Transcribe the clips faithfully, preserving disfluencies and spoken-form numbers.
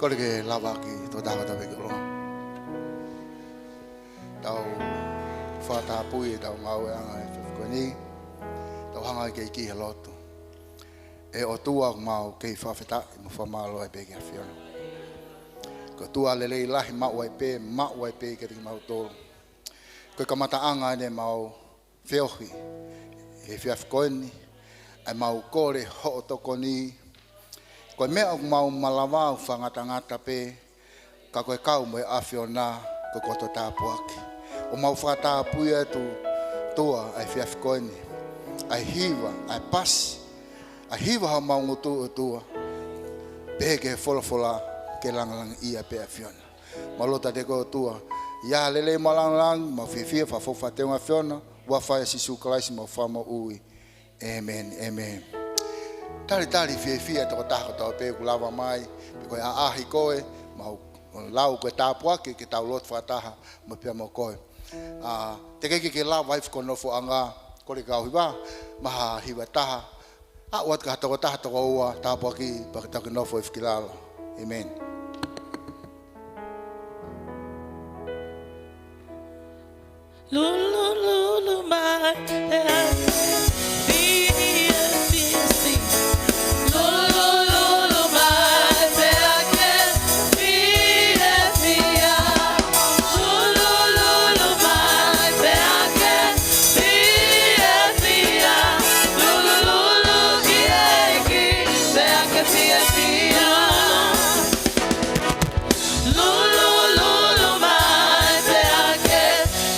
Kole ke lava ʻaki tō tākata pē ke ʻolunga. Tau fakatapui ʻetau ngāueʻanga he efiafi ko eni. Tau hanga ʻe kei ki he lotu. ʻE ʻOtua, ʻoku mau kei fakafetaʻi mo fakamālō ai pē ki he ʻAfiona. Ko e ʻOtua lelei lahi, maʻu ai pē, maʻu ai pē kiate kimautolu. Ko e kamataʻanga eni ʻemau feohi he efiafi ko eni, ʻa ʻemau kole hoʻo tokoni. Ko e meʻa ʻoku mau malava ʻoku fakangatangata pē, ka ko e kau mo e ʻAfiona, ko e koto tāpuaki. ʻOku mau fakatapui atu, ʻOtua, ʻa e efiafi ko eni, ʻa e hiva, ʻa e pasi, ʻa e hiva homau ngutu, ʻOtua, pehē ki he folofola, ke langilangiʻia pē ʻa e ʻAfiona. Mau lotu atu kiate koe, ʻOtua, ʻi he lelei mo e lāngilangi, mau fiefia, fakafoki atu ki he ʻAfiona, huafa ʻo Sīsū Kalaisi homau Fakamoʻui. ʻĒmeni, ʻēmeni. Talitali fiefia e tokotaha kotoa pē kuo lava mai, pe ko e ʻaʻahi koe, mau lau ko e tāpuaki ke tau lotu fakataha mo pea mo koe. ʻA, teʻeki ke lava ai fakaʻofoʻofa ʻanga, kole ke u hiva mai ha hiva ʻe taha, ʻa, ʻoatu ki ha tokotaha, toko ua, tāpuaki, pea ke toki nofo hifo ki lalo. ʻĒmeni. Lulululu mai pea ke fiefia. Lulululu mai pea ke fiefia. Lulululu mai pea ke fiefia. Lulululu ki he ʻEiki pea ke fiefia. Lulululu mai pea ke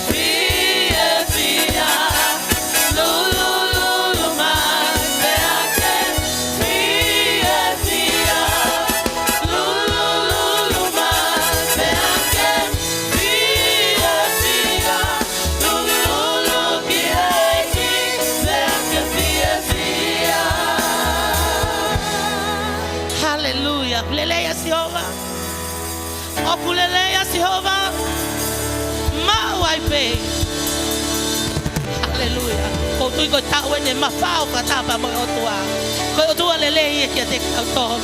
fiefia. Lulululu mai pea ke fiefia. Lulululu mai pea ke fiefia. Lulululu ki he ʻEiki pea ke fiefia. Haleluia. Lelei ʻa Sihova. ʻOku lelei ʻa Sihova, maʻu ai pē. Haleluia. ʻOku ou tui ko e taʻu eni ʻe mafao fakataha pea mo e ʻOtua. Ko e ʻOtua lelei ia kiate kitautolu.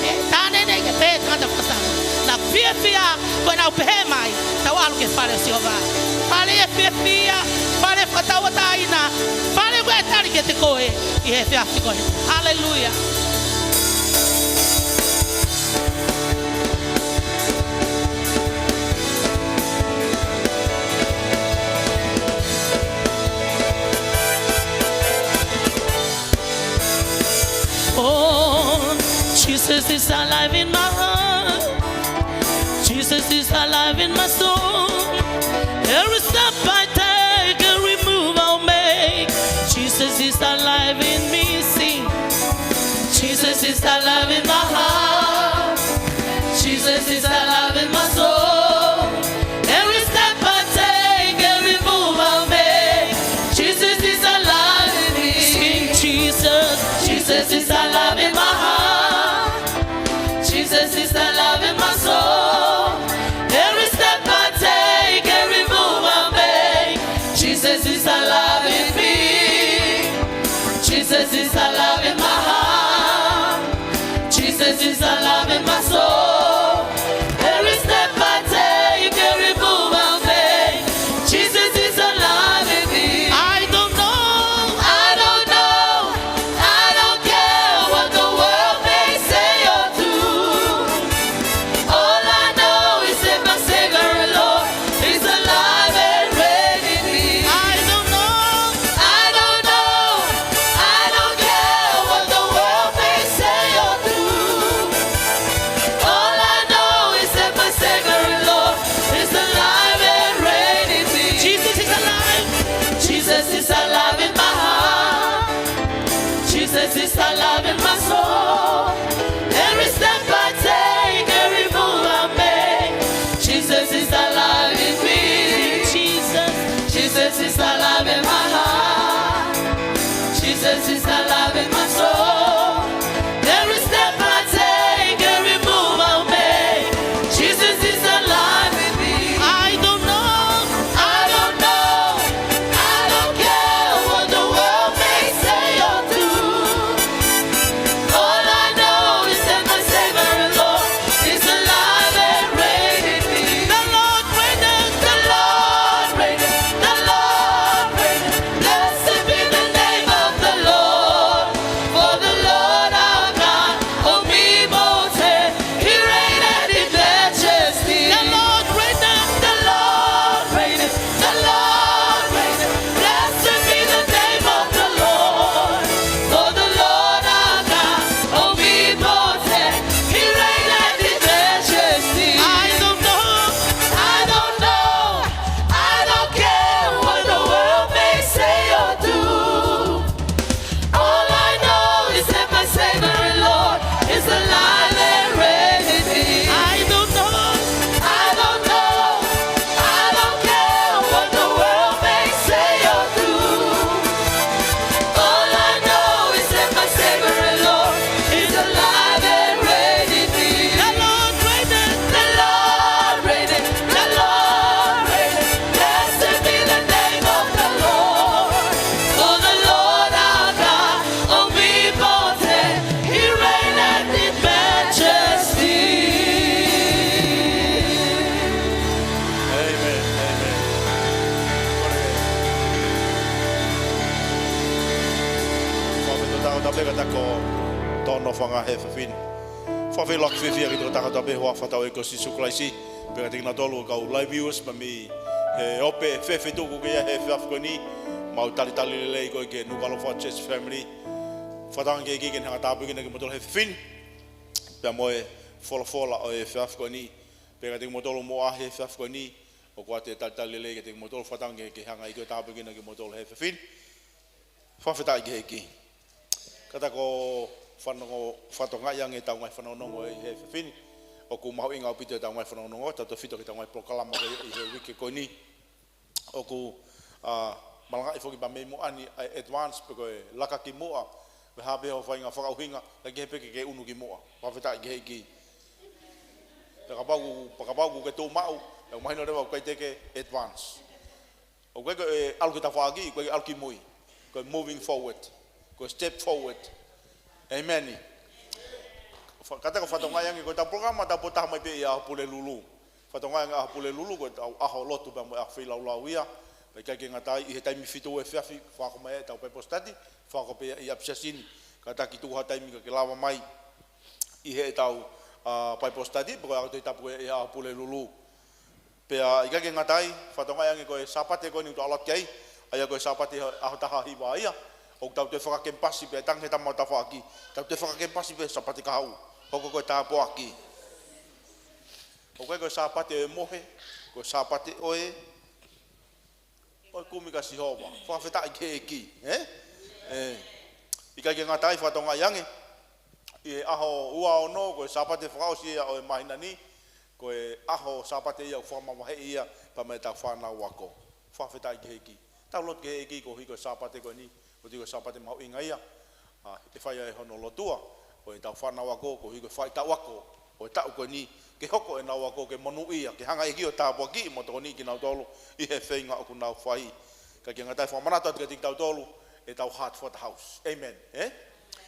ʻE, tā ʻene ʻeke pē tangata fakataha. Naʻa fiefia, ko ʻenau pehē mai, tau ʻalu ki he fale ʻo Sihova. Fale ia fiefia, fale fakatauʻatāina, fale ʻoku ʻe tali kiate koe ʻi he efiafi ko eni. Haleluia. Oh, Jesus is alive in my heart. Jesus is alive in my soul. Every step I take, every move I'll make, Jesus is alive in me. Sing. Jesus is alive in my heart. Jesus is alive in my soul. Every step I take, every move I make, Jesus is alive in me. Sing, Jesus. Jesus is alive in my heart. Jesus is alive in my soul. Every step I take, every move I make, Jesus is alive in me. Jesus is alive in my heart. Jesus is alive in my soul. Every step I take, every move I make, Jesus is alive in me. I don't know, I don't know, I don't care what the world may say or do. All I know is that my Savior and Lord is alive and reigning in me. I don't know, I don't know, I don't care what the world may say or do. All I know is that my Savior and Lord is alive and reigning in me. Jesus is alive. Jesus is alive in my heart. Jesus is alive in my soul. Every step I take, every move I make, Jesus is alive in me. Jesus. Jesus is alive in my heart. Jesus is alive in my soul. Every step I take, every move I make, Jesus is alive in me. I don't know, I don't know, I don't care what the world may say or do. All I Fanga he fefin. Fakafeʻiloaki fiefia ki he tokotaha kotoa pē ʻi he huafa ʻo hotau ʻEiki ko Sīsū Kalaisi. Pea kiate kinautolu kau live viewers, pea mei he ope fefetuku ke ʻi ai he efiafi ko eni. Mau talitali lelei koeʻuhi ko e Nukuʻalofa Church family. Fakatauange ki he ʻEiki ke ne hanga ʻo tāpuekina kimoutolu he fefin. Pea mo e folofola ʻo e efiafi ko eni. Pea kiate kimoutolu mo e efiafi ko eni. ʻOku ou talitali lelei kiate kimoutolu, fakatauange ke hanga ʻe he ʻEiki ʻo tāpuekina kimoutolu he fefin. Fakafetaʻi ki he ʻEiki. Kātaki ʻo fanongo, fakatokangaʻi ange ʻetau ngaahi fanongonongo ʻi he fefin. ʻOku mahuʻinga ʻaupito ʻetau ngaahi fanongonongo, tautefito ki heʻetau ngaahi polokalama ko ia ʻi he uike ko eni. ʻOku, ā, malangaʻi foki pē mei muʻa ni ʻa e advance pe ko e laka ki muʻa. Pe ko e hā pē hoʻo faʻahinga fakaʻuhinga, ʻikai ke pehē ke ke unu ki muʻa. Fakafetaʻi ki he ʻEiki. Pea kapau, pea kapau ʻoku ke tuʻu maʻu, ʻe mahino leva ʻoku ʻikai te ke advance. ʻOku ʻikai ko e ʻalu ki tafaʻaki, ʻoku ʻikai ke ʻalu ki mui. Ko e moving forward. Ko e step forward. ʻĒmeni. Fa-, kātaki ʻo fakatokangaʻi ange ko ʻetau polokalama, tau pō taha mai pē ʻi he ʻaho Pulelulu. Fakatokangaʻi ange ʻaho Pulelulu, ko ʻetau ʻaho lotu pea mo e ʻaho feilaulau ia. Pea ʻikai ke ngata ai, ʻi he taimi fitu ʻo e efiafi, fakahoko mai ʻetau Bible study, fakahoko pē ʻi ʻapisiasi ni. Kātaki tuku ha taimi ka ke lava mai ʻi heʻetau, ā, Bible study, pe ko e ako Tohi Tapu ʻi he ʻaho Pulelulu. Pea ʻikai ke ngata ai, fakatokangaʻi ange ko e Sāpate ko eni ʻoku tau ʻalu ki ai, ʻa ia ko e Sāpate ʻaho taha hiva ia, ʻoku tau toe fakakemipasi pē, tangi he tama ʻo tafaʻaki, tau toe fakakemipasi pē Sāpate kahaʻu, hoko ko e tāpuaki. ʻOku ʻikai ko e Sāpate ʻo e mohe, ko e Sāpate ʻo e, ʻo e kumi kia Sihova. Fakafetaʻi ki he ʻEiki, ē? Ē. ʻIkai ke ngata ai, fakatokangaʻi ange, ʻi he ʻaho ua ono, ko e Sāpate fakaʻosi ia ʻo e māhina ni, ko e ʻaho Sāpate ia ʻoku fakamavaheʻi ia pea mo ʻetau fānau ako. Fakafetaʻi ki he ʻEiki. Tau lotu ki he ʻEiki koeʻuhi ko e Sāpate ko eni, ʻoku ou tui ko e Sāpate mahuʻinga ia. Ā, ʻe fai ai hono lotua ʻo ʻetau fānau ako, koeʻuhi ko e faʻahitaʻu ako ʻo e taʻu ko eni, ke hoko ʻenau ako ke monūʻia, ke hanga ʻe he ʻEiki ʻo tāpuakiʻi mo tokoniʻi kinautolu ʻi he feinga ʻoku nau fai. Ka ʻikai ke ngata ai, fakamanatu atu kiate kitautolu ʻetau heart for the house. ʻĒmeni, ē?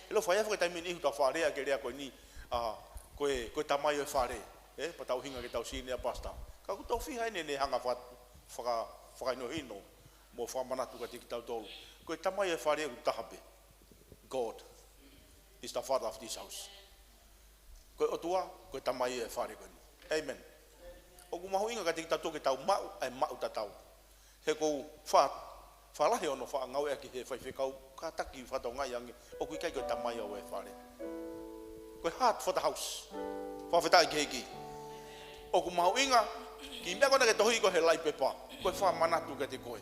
ʻIlo fai ʻa e fakataimi ni ʻi heʻetau fale ʻa e lea ko eni, ā, ko e, ko e tamai ʻo e fale. Ē, pea tau ʻuhinga ki heʻetau senior pastor. Ka ʻoku tau fiha ʻene ne hanga faka-, faka-, fakahinohino mo fakamanatu kiate kitautolu. Ko e tamai ʻo e fale ʻoku taha pē. God is the father of this house. Ko e ʻOtua, ko e tamai ʻo e fale ko eni. ʻĒmeni. ʻOku mahuʻinga kiate kitautolu ke tau maʻu ʻa e maʻu tatau. He ʻoku fa-, fakalahi hono faʻa ngāueʻaki he faifekau, kātaki fakatokangaʻi ange, ʻoku ʻikai ko e tamai ʻo e fale. Ko e heart for the house. Fakafetaʻi ki he ʻEiki. ʻOku mahuʻinga, kiʻi meʻa ko ena ke tohi ko ē he laʻi pepa. Ko e fakamanatu kiate koe.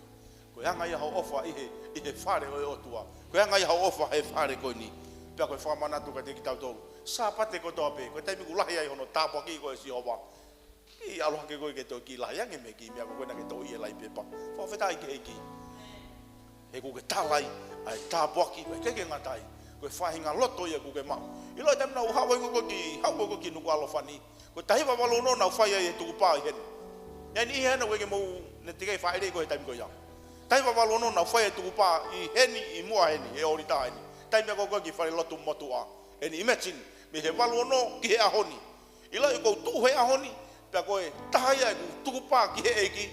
Ko e anga ia hoʻo ʻofa ʻi he, ʻi he fale ʻo e ʻOtua. Ko e anga ia hoʻo ʻofa he fale ko eni. Pea ko e fakamanatu kiate kitautolu. Sāpate kotoa pē, ko e taimi ʻoku lahi ai hono tāpuakiʻi koe ʻe Sihova. Kiʻi ʻalu hake koe ke toe kiʻi lahi ange mei he kiʻi meʻa ko ena ke tohi he laʻi pepa. Fakafetaʻi ki he ʻEiki. He ʻoku ke tala ai ʻa e tāpuaki, ʻikai ke ngata ai. Ko e faʻahinga loto ia ʻoku ke maʻu. ʻIlo e taimi naʻa ku haʻu ai ko ē ki, haʻu ko ē ki Nukuʻalofa ni. Ko e taha hiva valu ono naʻa ku fai ai e tukupā ʻi heni. ʻI ai e niʻihi hena ʻoku ʻikai ke mou, ne teʻeki ai fāʻeleʻi ko ē he taimi ko ia. Taha hiva valu ono naʻa ku fai e tukupā ʻi heni, ʻi muʻa heni, he ʻōlita heni. Taimi ko ē ki he falelotu motuʻa. ʻEni imagine, mei he valu ono ki he ʻaho ni. ʻIlo ʻoku ou tuʻu he ʻaho ni, pea ko e taha ia ʻeku tukupā ki he ʻEiki,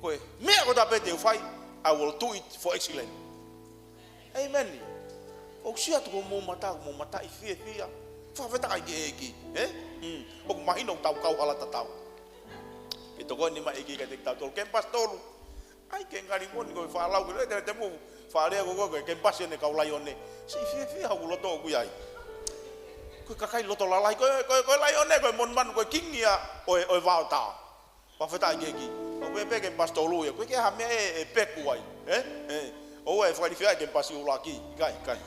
ko e meʻa kotoa pē te u fai, I will do it for excellence. ʻĒmeni. ʻOku ou sio atu ki homou mata, homou mataʻi fiefia. Fakafetaʻi ki he ʻEiki, ē? Mm. ʻOku mahino ʻoku tau kau hala tatau. Ke tokoni mai ʻEiki kiate kitautolu, kemipasi tolu. ʻAi ke ngali moni ko e faʻa lau ke lele te mou faʻa lea ko ē ko e kemipasi ʻene kau laione. Siʻi fiefia hoku loto ʻoku ʻi ai. Ko e kakai loto lalahi, ko e, ko e, ko e laione, ko e monumanu, ko e kingi ia ʻo e, ʻo e vaotā. Fakafetaʻi ki he ʻEiki. ʻOku pehē pē kemipasi tolu ia, ʻoku ʻikai ha meʻa ʻe, ʻe peku ai. Ē? Ē. ʻOua ʻe fakalilifu ʻa e kemipasi ʻuluaki. ʻIkai, ʻikai.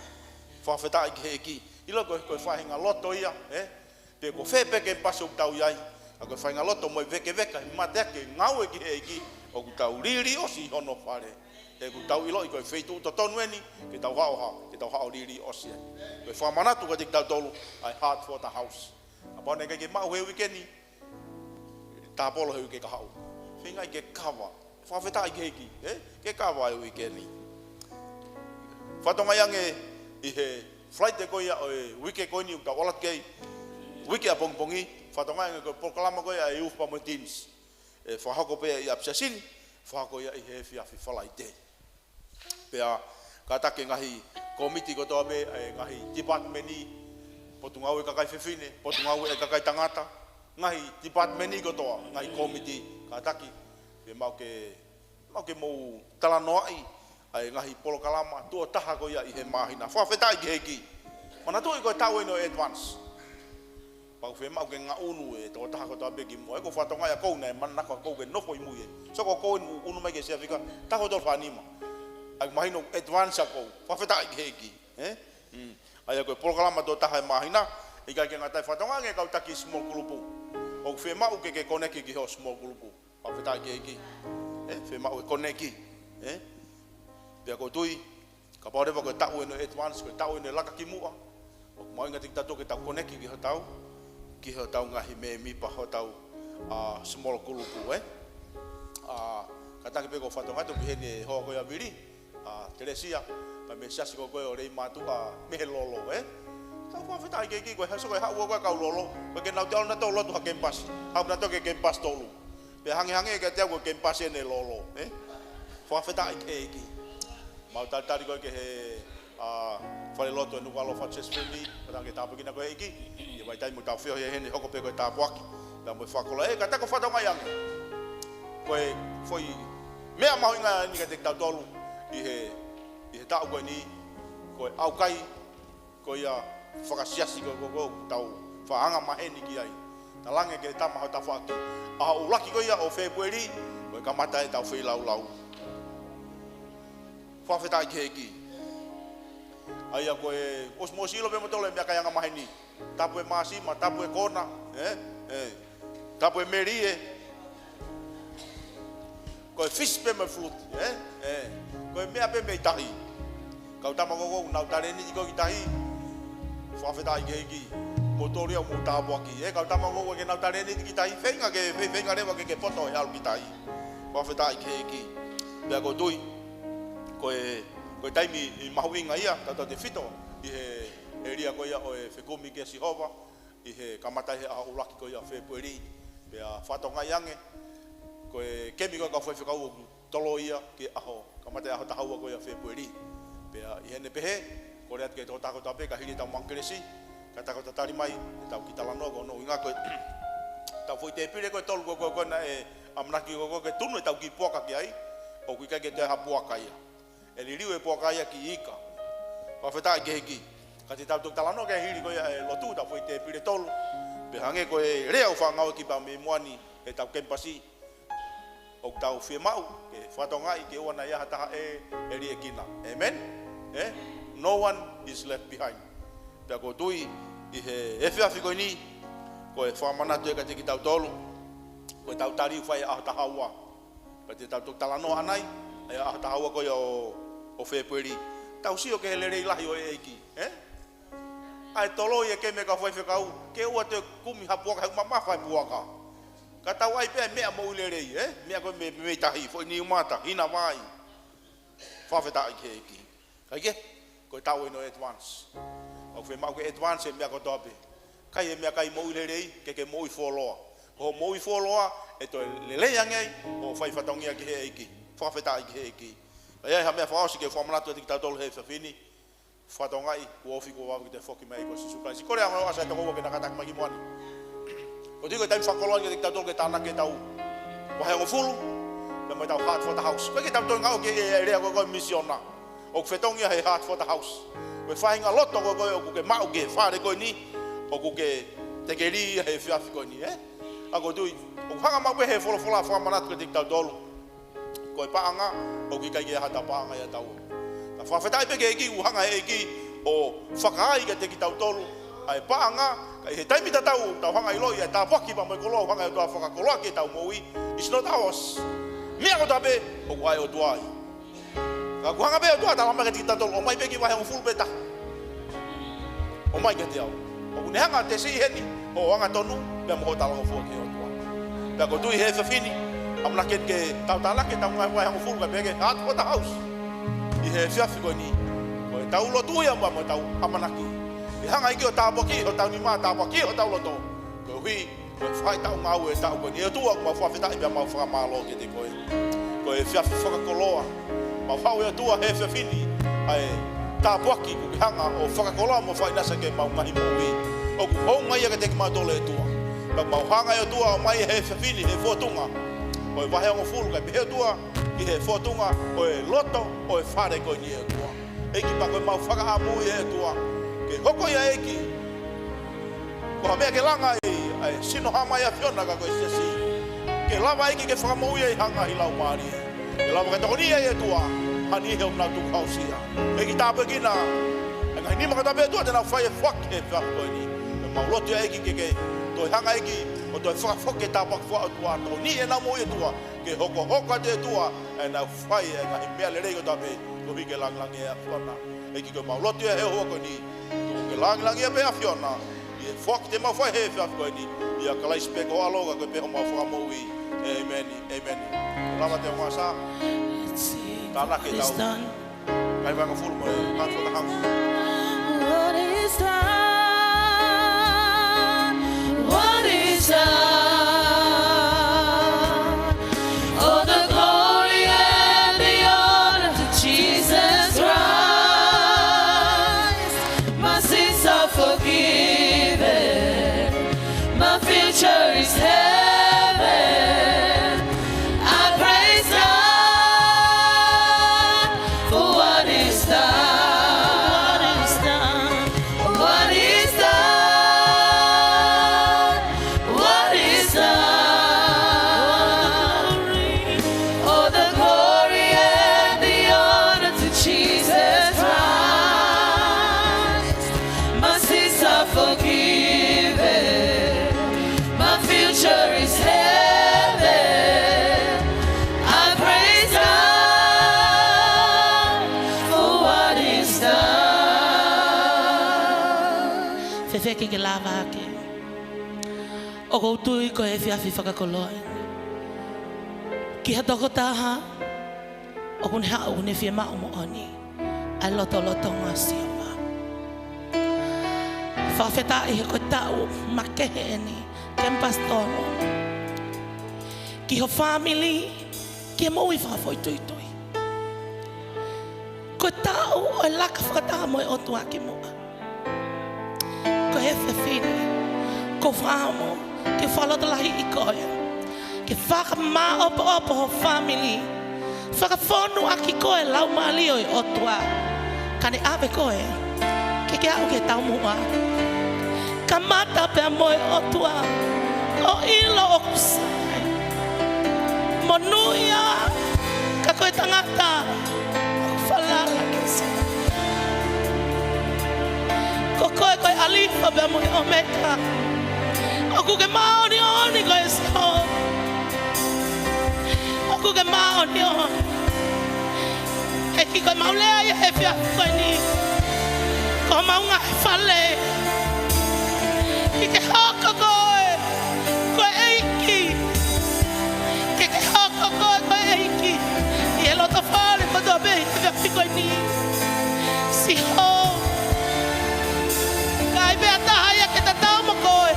Fakafetaʻi ki he ʻEiki. ʻIlo ko e, ko e faʻahinga loto ia, ē? Pe ko fē pē kemipasi ʻoku tau ʻi ai, ka ko e faʻahinga loto mo e vekeveka, he mateaki ke ngāue ki he ʻEiki, ʻoku tau liliu ʻosi ʻi hono fale. He ʻoku tau ʻiloʻi ko e feituʻu totonu ʻeni, ke tau haʻo ha, ke tau haʻo liliu ʻosi ai. Ko e fakamanatu kiate kitautolu, ʻa e heart for the house. Kapau naʻe ʻikai ke maʻu he uike ni, tāpolo he uike kahaʻu. Feingaʻi ke kava. Fakafetaʻi ki he ʻEiki, ē? Ke kava e uike ni. Fakatokangaʻi ange ʻi he Friday ko ia ʻo e uike ko eni ʻoku tau ʻalu ki ai. Uike ʻapongipongi, fakatokangaʻi ange ko e polokalama ko ia ʻa e youth pea mo e teens. ʻE fakahoko pē ʻi ʻapisiasi ni, fakahoko ia ʻi he efiafi Falaite. Pea kātaki e ngaahi kōmiti kotoa pē, ʻa e ngaahi department ni, Potungāue kakai fefine, potungāue ʻa e kakai tangata, ngaahi department kotoa, ngaahi kōmiti, kātaki, fiemaʻu ke, mau ke mou talanoaʻi ʻa e ngaahi polokalama tuʻo taha ko ia ʻi he māhina. Fakafetaʻi ki he ʻEiki. Manatuʻi ko e taʻu eni ʻo e advance. Pau fiemaʻu ke ngaʻunu e tokotaha kotoa pē ki muʻa. ʻOku ou fakatokangaʻi ʻa ʻoku ou, naʻe manako ʻa ʻoku ou ke nofo ʻi mui ē. So ko ʻoku ou ʻunu mai ki he Sea Fika, taha tolu fā nima. ʻAi mahino advance ʻa ʻoku ou. Fakafetaʻi ki he ʻEiki. Ē? Mm. ʻA ia ko e polokalama tuʻo taha ʻi he māhina, ʻikai ke ngata ai, fakatokangaʻi ange kau taki small group. ʻOku fiemaʻu ke ke koneki ki ho small group. Fakafetaʻi ki he ʻEiki. Ē? Fiemaʻu e koneki. Ē? Pea ʻoku ou tui, kapau leva ko e taʻu eni ʻo e advance, ko e taʻu eni ʻo e laka ki muʻa, ʻoku mahuʻinga kiate kitautolu ke tau koneki ki hotau, ki hotau ngaahi mēmipa hotau, ʻa, small group, ē? ʻA, kātaki pē ʻoku ou fakatokangaʻi ʻoku ʻi heni e hoa ko ia ʻa Vili, ʻa, Telesia, pea mei he siasi ko ē ʻo Leimātuʻa mei he Lolo, ē? Tau fakafetaʻi ki he ʻEiki, ko e hā, so ko e haʻu ko ē kau Lolo, ko e ke nau te ʻalu nautolu ʻo lotu ha kemipasi, haʻu nautolu ki he kemipasi tolu. Pea hangehangē kiate au ko e kemipasi eni ʻo e Lolo, ē? Fakafetaʻi ki he ʻEiki. Mau talitali ko ē ki he, ʻa, falelotu ʻo e Nukuʻalofa Church Family, kātaki ke tāpuekina koe ʻe he ʻEiki, ʻi he vahaʻa taimi ʻoku tau feohi ai heni, hoko pē ko e tāpuaki, pea mo e fakakoloa. Ē, kātaki ʻoku ou fakatokangaʻi ange. Ko e foʻi meʻa mahuʻinga eni kiate kitautolu ʻi he, ʻi he taʻu ko eni, ko e ʻaukai ko ia fakasiasi ko ē, ko ē, ko ē ʻoku tau faʻa anga maheni ki ai. Talaange ki he tama ho tafaʻaki, ʻaho ʻuluaki ko ia ʻo Fēpueli, ko e kamata ʻetau feilaulau. Fakafetaʻi ki he ʻEiki. ʻA ia ko e, ʻosi mou ʻilo pē moutolu e meʻakai anga maheni. Tapu e māsima, tapu e kona, ē? Ē. Tapu e melie. Ko e fish pē mo e fruit, ē? Ē. Ko e meʻa pē mei tahi. Kau tama ko ē ʻoku nau talēniti ko ē ki tahi. Fakafetaʻi ki he ʻEiki. Moutolu ia ʻoku mou tāpuaki. Ē, kau tama ko ē ʻoku ʻikai ke nau talēniti ki tahi. Feinga ke, fe-, feinga leva ke ke poto he ʻalu ki tahi. Fakafetaʻi ki he ʻEiki. Pea ʻoku ou tui, ko e, ko e taimi mahuʻinga ia, tautautefito ʻi he ʻēlia ko ia ʻo e fekumi kia Sihova, ʻi he kamata ʻi he ʻaho ʻuluaki ko ia ʻo Fēpueli, pea fakatokangaʻi ange, ko e kemi ko ē kau faifekau ʻoku toloi ia ki he ʻaho, kamata ʻaho taha ua ko ia ʻo Fēpueli. Pea ʻi heʻene pehē, kole atu ki he tokotaha kotoa pē, ka hili ʻetau maʻu kelesi, kātaki ʻo tatali mai, ʻetau kiʻi talanoa ko hono ʻuhinga ko e, ʻetau foʻi tēpile ko ē ʻe tolu ko ē, ko ē, ko ē naʻe ʻamanaki ko ē, ko ē ke tunu ʻetau kiʻi puaka ki ai, ʻoku ʻikai ke toe ha puaka ia. ʻE liliu e puaka ia ki ika. Fakafetaʻi ki he ʻEiki. Ka te tau toki talanoa ki he hili ko ia e lotu, ʻetau foʻi tēpile ʻe tolu. Pea hangē ko e lea ʻoku faʻa ngāueʻaki pea mei muʻa ni ʻetau kemipasi. ʻOku tau fiemaʻu ke fakatokangaʻi ke ʻoua naʻa ʻi ai ha taha ʻe, ʻe liʻekina. ʻĒmeni? Ē? No one is left behind. Pea ʻoku ou tui ʻi he efiafi ko eni, ko e fakamanatu ē kiate kitautolu, ko ʻetau tali ʻoku fai ʻaho taha ua. Pea te tau toki talanoa ʻanai, ʻa e ʻaho taha ua ko ia ʻo, ʻo Fēpueli. Tau sio ki he lelei lahi ʻo e ʻEiki, ē? ʻA e toloi e kemi ʻa e kau faifekau, ke ʻoua toe kumi ha puaka, he ʻoku mamafa e puaka. Ka tau ʻai pē ʻa e meʻa moʻui lelei, ē? Meʻa ko ē mei, mei tahi, foʻi niumata, hina vai. Fakafetaʻi ki he ʻEiki. Kae kehe, ko e taʻu eni ʻo e advance. ʻOku fiemaʻu ke advance e meʻa kotoa pē. ʻIkai e meʻakai moʻui lelei, ke ke moʻui fuoloa. Ko hoʻo moʻui fuoloa, ʻe toe lelei ange ai hoʻo fai fatongia ki he ʻEiki. Fakafetaʻi ki he ʻEiki. Ka ʻi ai ha meʻa fakaʻosi ke fakamanatu atu kiate kitautolu he efiafi ni. Fakatokangaʻi, kuo ofi kuo vave ke toe foki mai ko Sīsū Kalaisi. Kole ange ʻo ʻasi e tokoua ke na kātaki mai ki muʻa ni. ʻOku ou tui ko e taimi fakakoloa kiate kitautolu ke tānaki ʻetau vahehongofulu, pea mo ʻetau Heart for the House. ʻOku ʻikai ke tau toe ngāueʻaki e, e lea ko ē ko e misiona. ʻOku fetongi ia he Heart for the House. Ko e faʻahinga loto ko ē ko ē ʻoku ke maʻu ki he fale ko eni, ʻoku ke tekeli ia he efiafi ko eni, ē? ʻA ʻoku ou tui, ʻoku hanga maʻu pē he folofola ʻo fakamanatu kiate kitautolu. Ko e paʻanga, ʻoku ʻikai ke ʻi ai ha taha paʻanga ia ʻataua. Ka fakafetaʻi pē ki he ʻEiki, ʻoku hanga he ʻEiki ʻo fakaai kiate kitautolu ʻa e paʻanga, ka ʻi he taimi tatau, tau hanga ʻo ʻiloʻi ʻa e tāpuaki pea mo e koloa, ʻoku hanga ʻe he ʻOtua ʻo fakakoloaʻaki ʻetau moʻui. It's not ours. Meʻa kotoa pē, ʻoku ʻa e ʻOtua ia. Ka ʻoku hanga pē ʻOtua ʻo talamai kiate kitautolu, ʻomai pē kiʻi vahehongofulu pē taha. ʻOmai kiate au. ʻOku ne hanga ʻo tesi heni hoʻo angatonu, pea mo hoʻo talangofua ki he ʻOtua. Pea ʻoku ou tui he efiafi ni, ʻamanaki ke tau tānaki ʻetau ngaahi vahehongofulu kae pehē ki he Heart for the House. ʻI he efiafi ko eni, ko ʻetau lotu ia pea mo ʻetau ʻamanaki. ʻE hanga ʻe he ʻEiki ʻo tāpuakiʻi hotau nima, tāpuakiʻi hotau loto. Koeʻuhi, ko e faʻahitaʻu ngāue e taʻu ko eni. ʻE ʻOtua, ʻoku mau fakafetaʻi pea mau fakamālō kiate koe. Ko e efiafi fakakoloa. Mau haʻu ʻe ʻOtua he efiafi ni, ʻa e tāpuaki kuo ke hanga ʻo fakakoloa mo fakaʻinasi ki heʻemau ngaahi moʻui. ʻoku houngaʻia kiate kimautolu ʻe ʻOtua. Pea mau hanga ʻe ʻOtua ʻo ʻomai he efiafi ni he fōtunga ʻo e vahe hongofulu, kae pehē ʻOtua ki he fōtunga ʻo e loto ʻo e fale ko eni ʻe ʻOtua. ʻEiki, pea ko ʻemau fakaʻamu ia ʻe ʻOtua ke hoko ia ʻEiki ko ha meʻa ke langa ai ʻa e sino hā mai ʻa e ʻAfiona ka ko e siasi. Ke lava ʻEiki ke fakamoʻui ai ha ngaahi laumālie. Ke lava ke tokoniʻi ai ʻe ʻOtua ha niʻihi ʻoku nau tukuhausia. ʻEiki, tāpuekina ʻa e ngaahi nima kotoa pē ʻOtua te nau fai e foaki he efiafi ko eni. Pea mau lotu ia ʻEiki ke ke toe hanga ʻEiki ʻo toe fakafoki e tāpuaki fua ʻOtua, tokoniʻi ʻenau moʻui ʻOtua, ke hokohoko atu ʻe ʻOtua ʻenau fai e ngaahi meʻa lelei kotoa pē koeʻuhi ke langilangiʻia e ʻAfiona. ʻEiki, ko ʻemau lotu ia he houa ko eni, tuku ke langilangiʻia pē ʻa e ʻAfiona ʻi he foaki te mau fai he efiafi ko eni, ʻia Kalaisi pē ko ho ʻAlo ka ko e pē homau Fakamoʻui. ʻĒmeni, ʻēmeni. Lava te o ngasa. Tānaki e tau. Ngaahi vahe hongofulu mo e hongofulu mā taha. What is done? What is done? All the glory and the honor to Jesus Christ. My sins are forgiven. My future is heaven. I praise God for what is done. What is done? What is done? What is done? All the glory and the honor to Jesus Christ. My sins are forgiven. My future is heaven. I praise God for what is done. Fēfē ke ke lava hake? ʻOku ou tui ko e efiafi fakakoloa eni ki ha tokotaha ʻoku ne haʻu ʻoku ne fiemaʻu moʻoni ʻa e lotolotonga ʻo Sihova. Fakafetaʻi he ko e taʻu makehe eni, Kemipasi Tolo, ki ho fāmili, ki he moʻui fakafoʻituitui. Ko e taʻu ʻo e laka fakataha mo e ʻOtua ki muʻa. Ko e efiafi ni, ʻoku ou fakaʻamu ke fakalotolahiʻi koe, ke fakamāʻopoʻopo ho fāmili, fakafonu ʻaki koe e Laumālie ʻo e ʻOtua, ka ne ʻave koe ke ke aʻu ki he taumuʻa. Kamata pea mo e ʻOtua ʻo ʻilo ʻoku sai. Monūʻia, ka ko e tangata ʻoku falala ki Sihova. Ko koe ko e ʻAlifa pea mo e ʻOmeka. ʻOku ke māʻoniʻoni koe Sihova. ʻOku ke māʻoniʻoni. ʻEiki, ko ʻemau lea ia he efiafi ko eni, ko homau ngaahi fale, ke ke hoko koe ko e ʻEiki. Ke ke hoko koe ko e ʻEiki ʻi he loto fale kotoa pē he efiafi ko eni. Sihova, ʻikai pē ha taha ia ke tatau mo koe.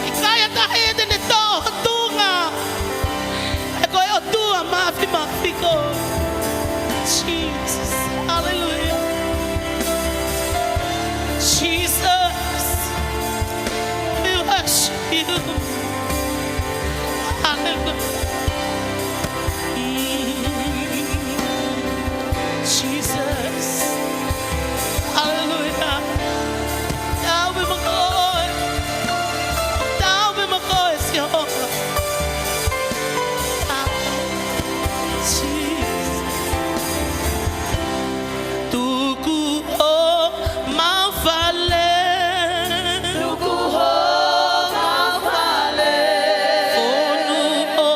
ʻIkai ha taha ia te ne toʻo ho tuʻunga. He ko e ʻOtua mafimafi koe. Jesus. Hallelujah. Jesus. We worship you. Hallelujah. Mm. Jesus. Hallelujah. Taau pē mo koe. Taau pē mo koe, Sihova. Jesus. Tuku homau fale. Tuku homau fale. Fonu ho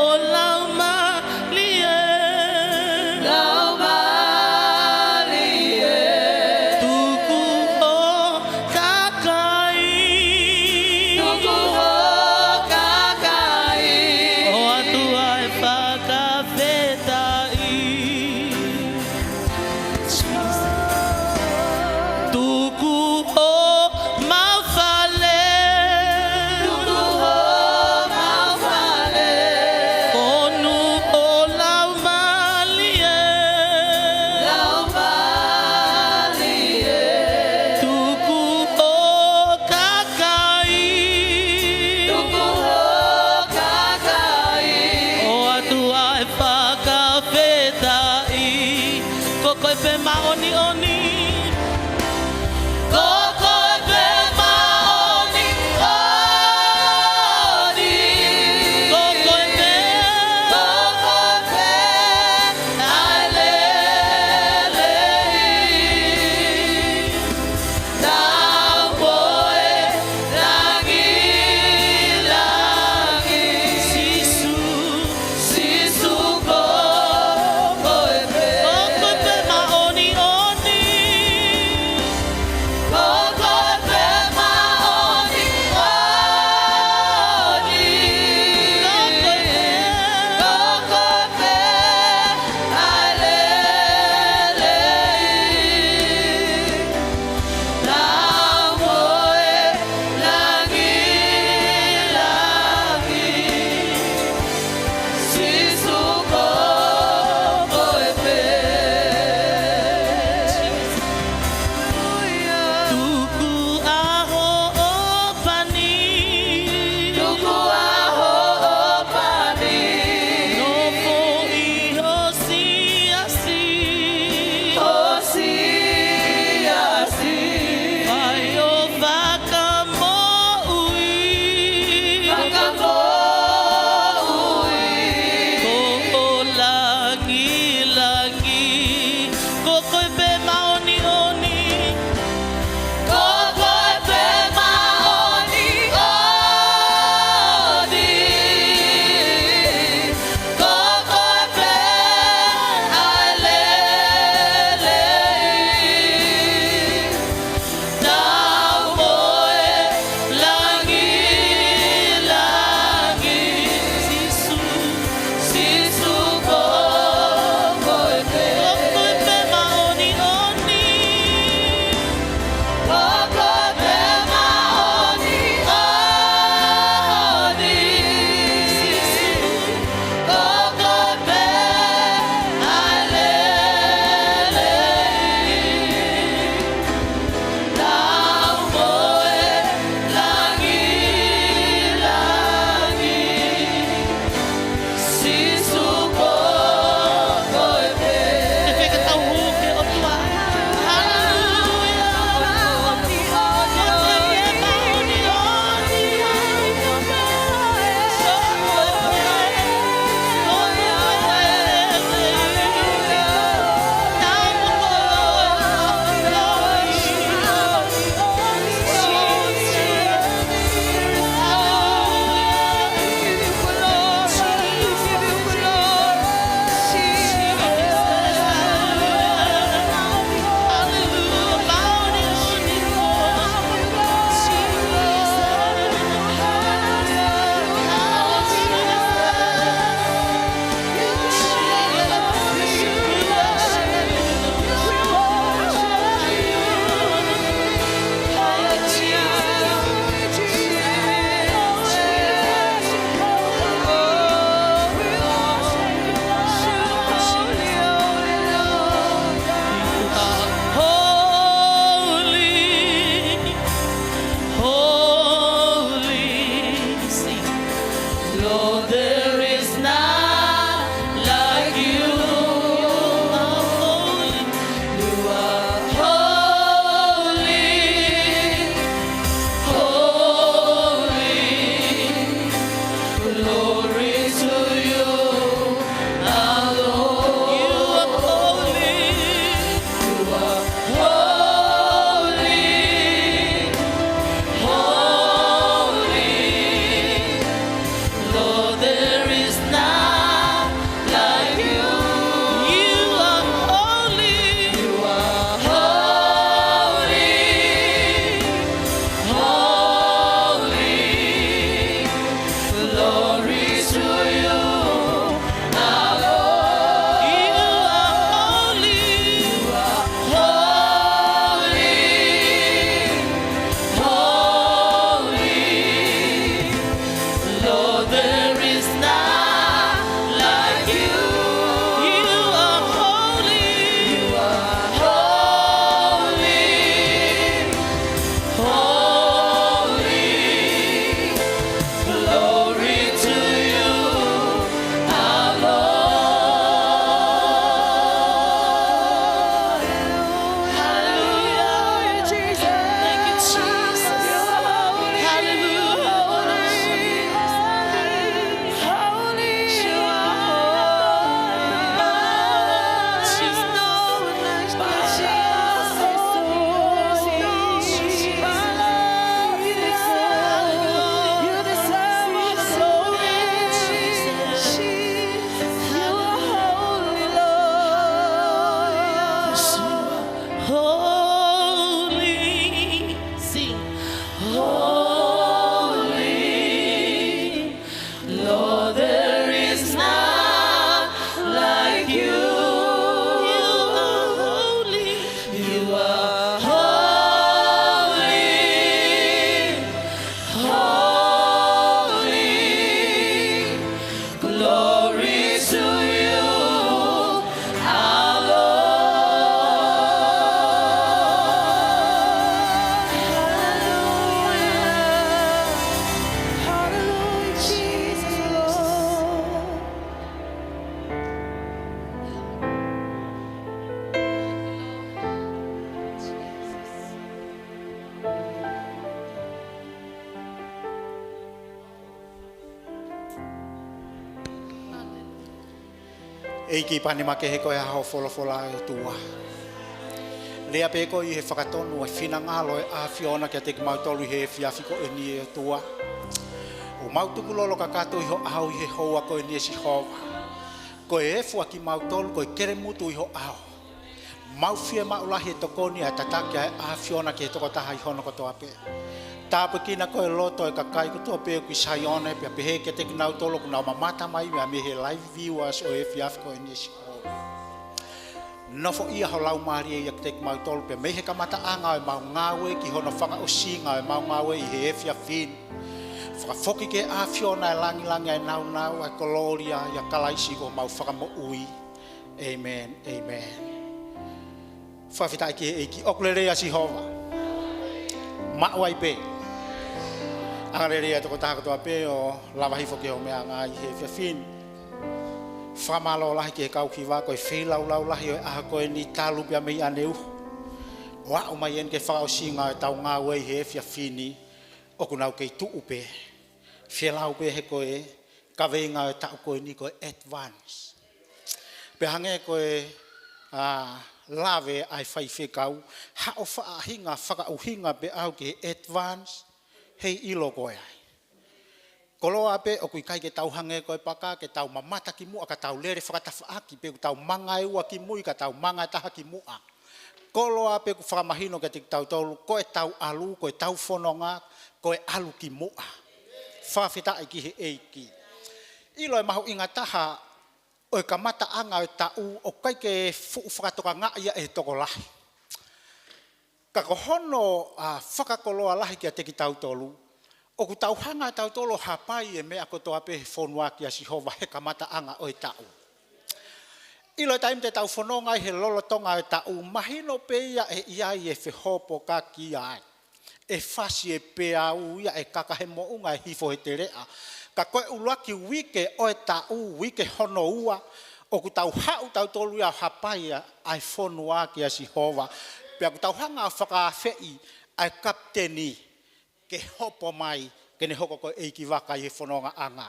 Holy, glory to you, our Lord. Hallelujah. Hallelujah, Jesus, Lord. ʻEiki, pani makehe koe ʻa hoʻo folofola, ʻe ʻOtua. Lea pē koe ʻi he fakatonu ʻa e finangalo ʻo e ʻAfiona kiate kimautolu ʻi he efiafi ko eni, ʻe ʻOtua. ʻOku mau tukulolo kakato ʻi ho ʻao ʻi he houa ko eni, ʻe Sihova. Ko e efu ʻa kimautolu ko e kelemutu ʻi ho ʻao. Mau fiemaʻu lahi e tokoni ʻa e tataki ʻa e ʻAfiona ki he tokotaha ʻi hono kotoa pē. Tāpuekina koe loto ʻo e kakai kotoa pē ʻoku ʻi Saione, pea pehē kiate kinautolu ʻoku nau mamata mai mei he live viewers ʻo e efiafi ko eni, ʻe Sihova. Nofoʻia ho Laumālie ʻiate kimautolu pē mei he kamataʻanga ʻo ʻemau ngāue ki hono fakaʻosinga ʻo ʻemau ngāue ʻi he efiafi ni. Fakafoki ki he ʻAfiona ʻa e lāngilangi, ʻa e nāunau, ʻa e kolōlia ʻia Kalaisi ko homau Fakamoʻui. ʻĒmeni, ʻēmeni. Fakafetaʻi ki he ʻEiki. ʻOku lelei ʻa Sihova. Maʻu ai pē. Angalelei ʻa e tokotaha kotoa pē ʻo lava hifo ki hoʻo meʻa ʻi he efiafi ni. Fakamālō lahi ki he kau hiva, ko e feilaulau lahi ʻo e ʻaho ko eni talu pea mei ʻaneuhu ʻo aʻu mai eni ki he fakaʻosinga ʻo ʻetau ngāue ʻi he efiafi ni, ʻoku nau kei tuʻu pē. Fielau pē he ko e kaveinga ʻo e taʻu ko eni ko e advance. Pea hangē ko e, ā, lave ʻa e faifekau, haʻo faʻahinga fakaʻuhinga pē au ki he advance, heiʻilo koe ai. Koloa pē ʻoku ʻikai ke tau hangē ko e paka, ke tau mamata ki muʻa ka tau lele fakatafaʻaki, pe ʻoku tau manga ʻe ua ki mui ka tau manga ʻe taha ki muʻa. Koloa pē ʻoku fakamahino kiate kitautolu, ko ʻetau ʻalu, ko ʻetau fononga, ko e ʻalu ki muʻa. Fakafetaʻi ki he ʻEiki. ʻIlo e mahuʻinga taha ʻo e kamataʻanga ʻo e taʻu, ʻoku ʻikai ke fuʻu fakatokangaʻi ia ʻe he tokolahi. Ka ko hono, ā, fakakoloa lahi kiate kitautolu, ʻoku tau hanga ʻe tautolu ʻo hapai e meʻa kotoa pē he fonua kia Sihova he kamataʻanga ʻo e taʻu. ʻIlo e taimi te tau fononga ai he lolotonga ʻo e taʻu, mahino pē ia ʻe ʻi ai e fehopokaki ai. ʻE fasi e peau ia, ʻe kaka he moʻunga, ʻe hifo he teleʻa. Ka ko e ʻuluaki uike ʻo e taʻu, uike hono ua, ʻoku tau haʻu tautolu ia ʻo hapai ʻa, ʻa e fonua kia Sihova. Pea ʻoku tau hanga ʻo fakaafeʻi ʻa e kapiteni ke hopo mai, ke ne hoko ko e ʻeikivaka ʻi he fonongaʻanga.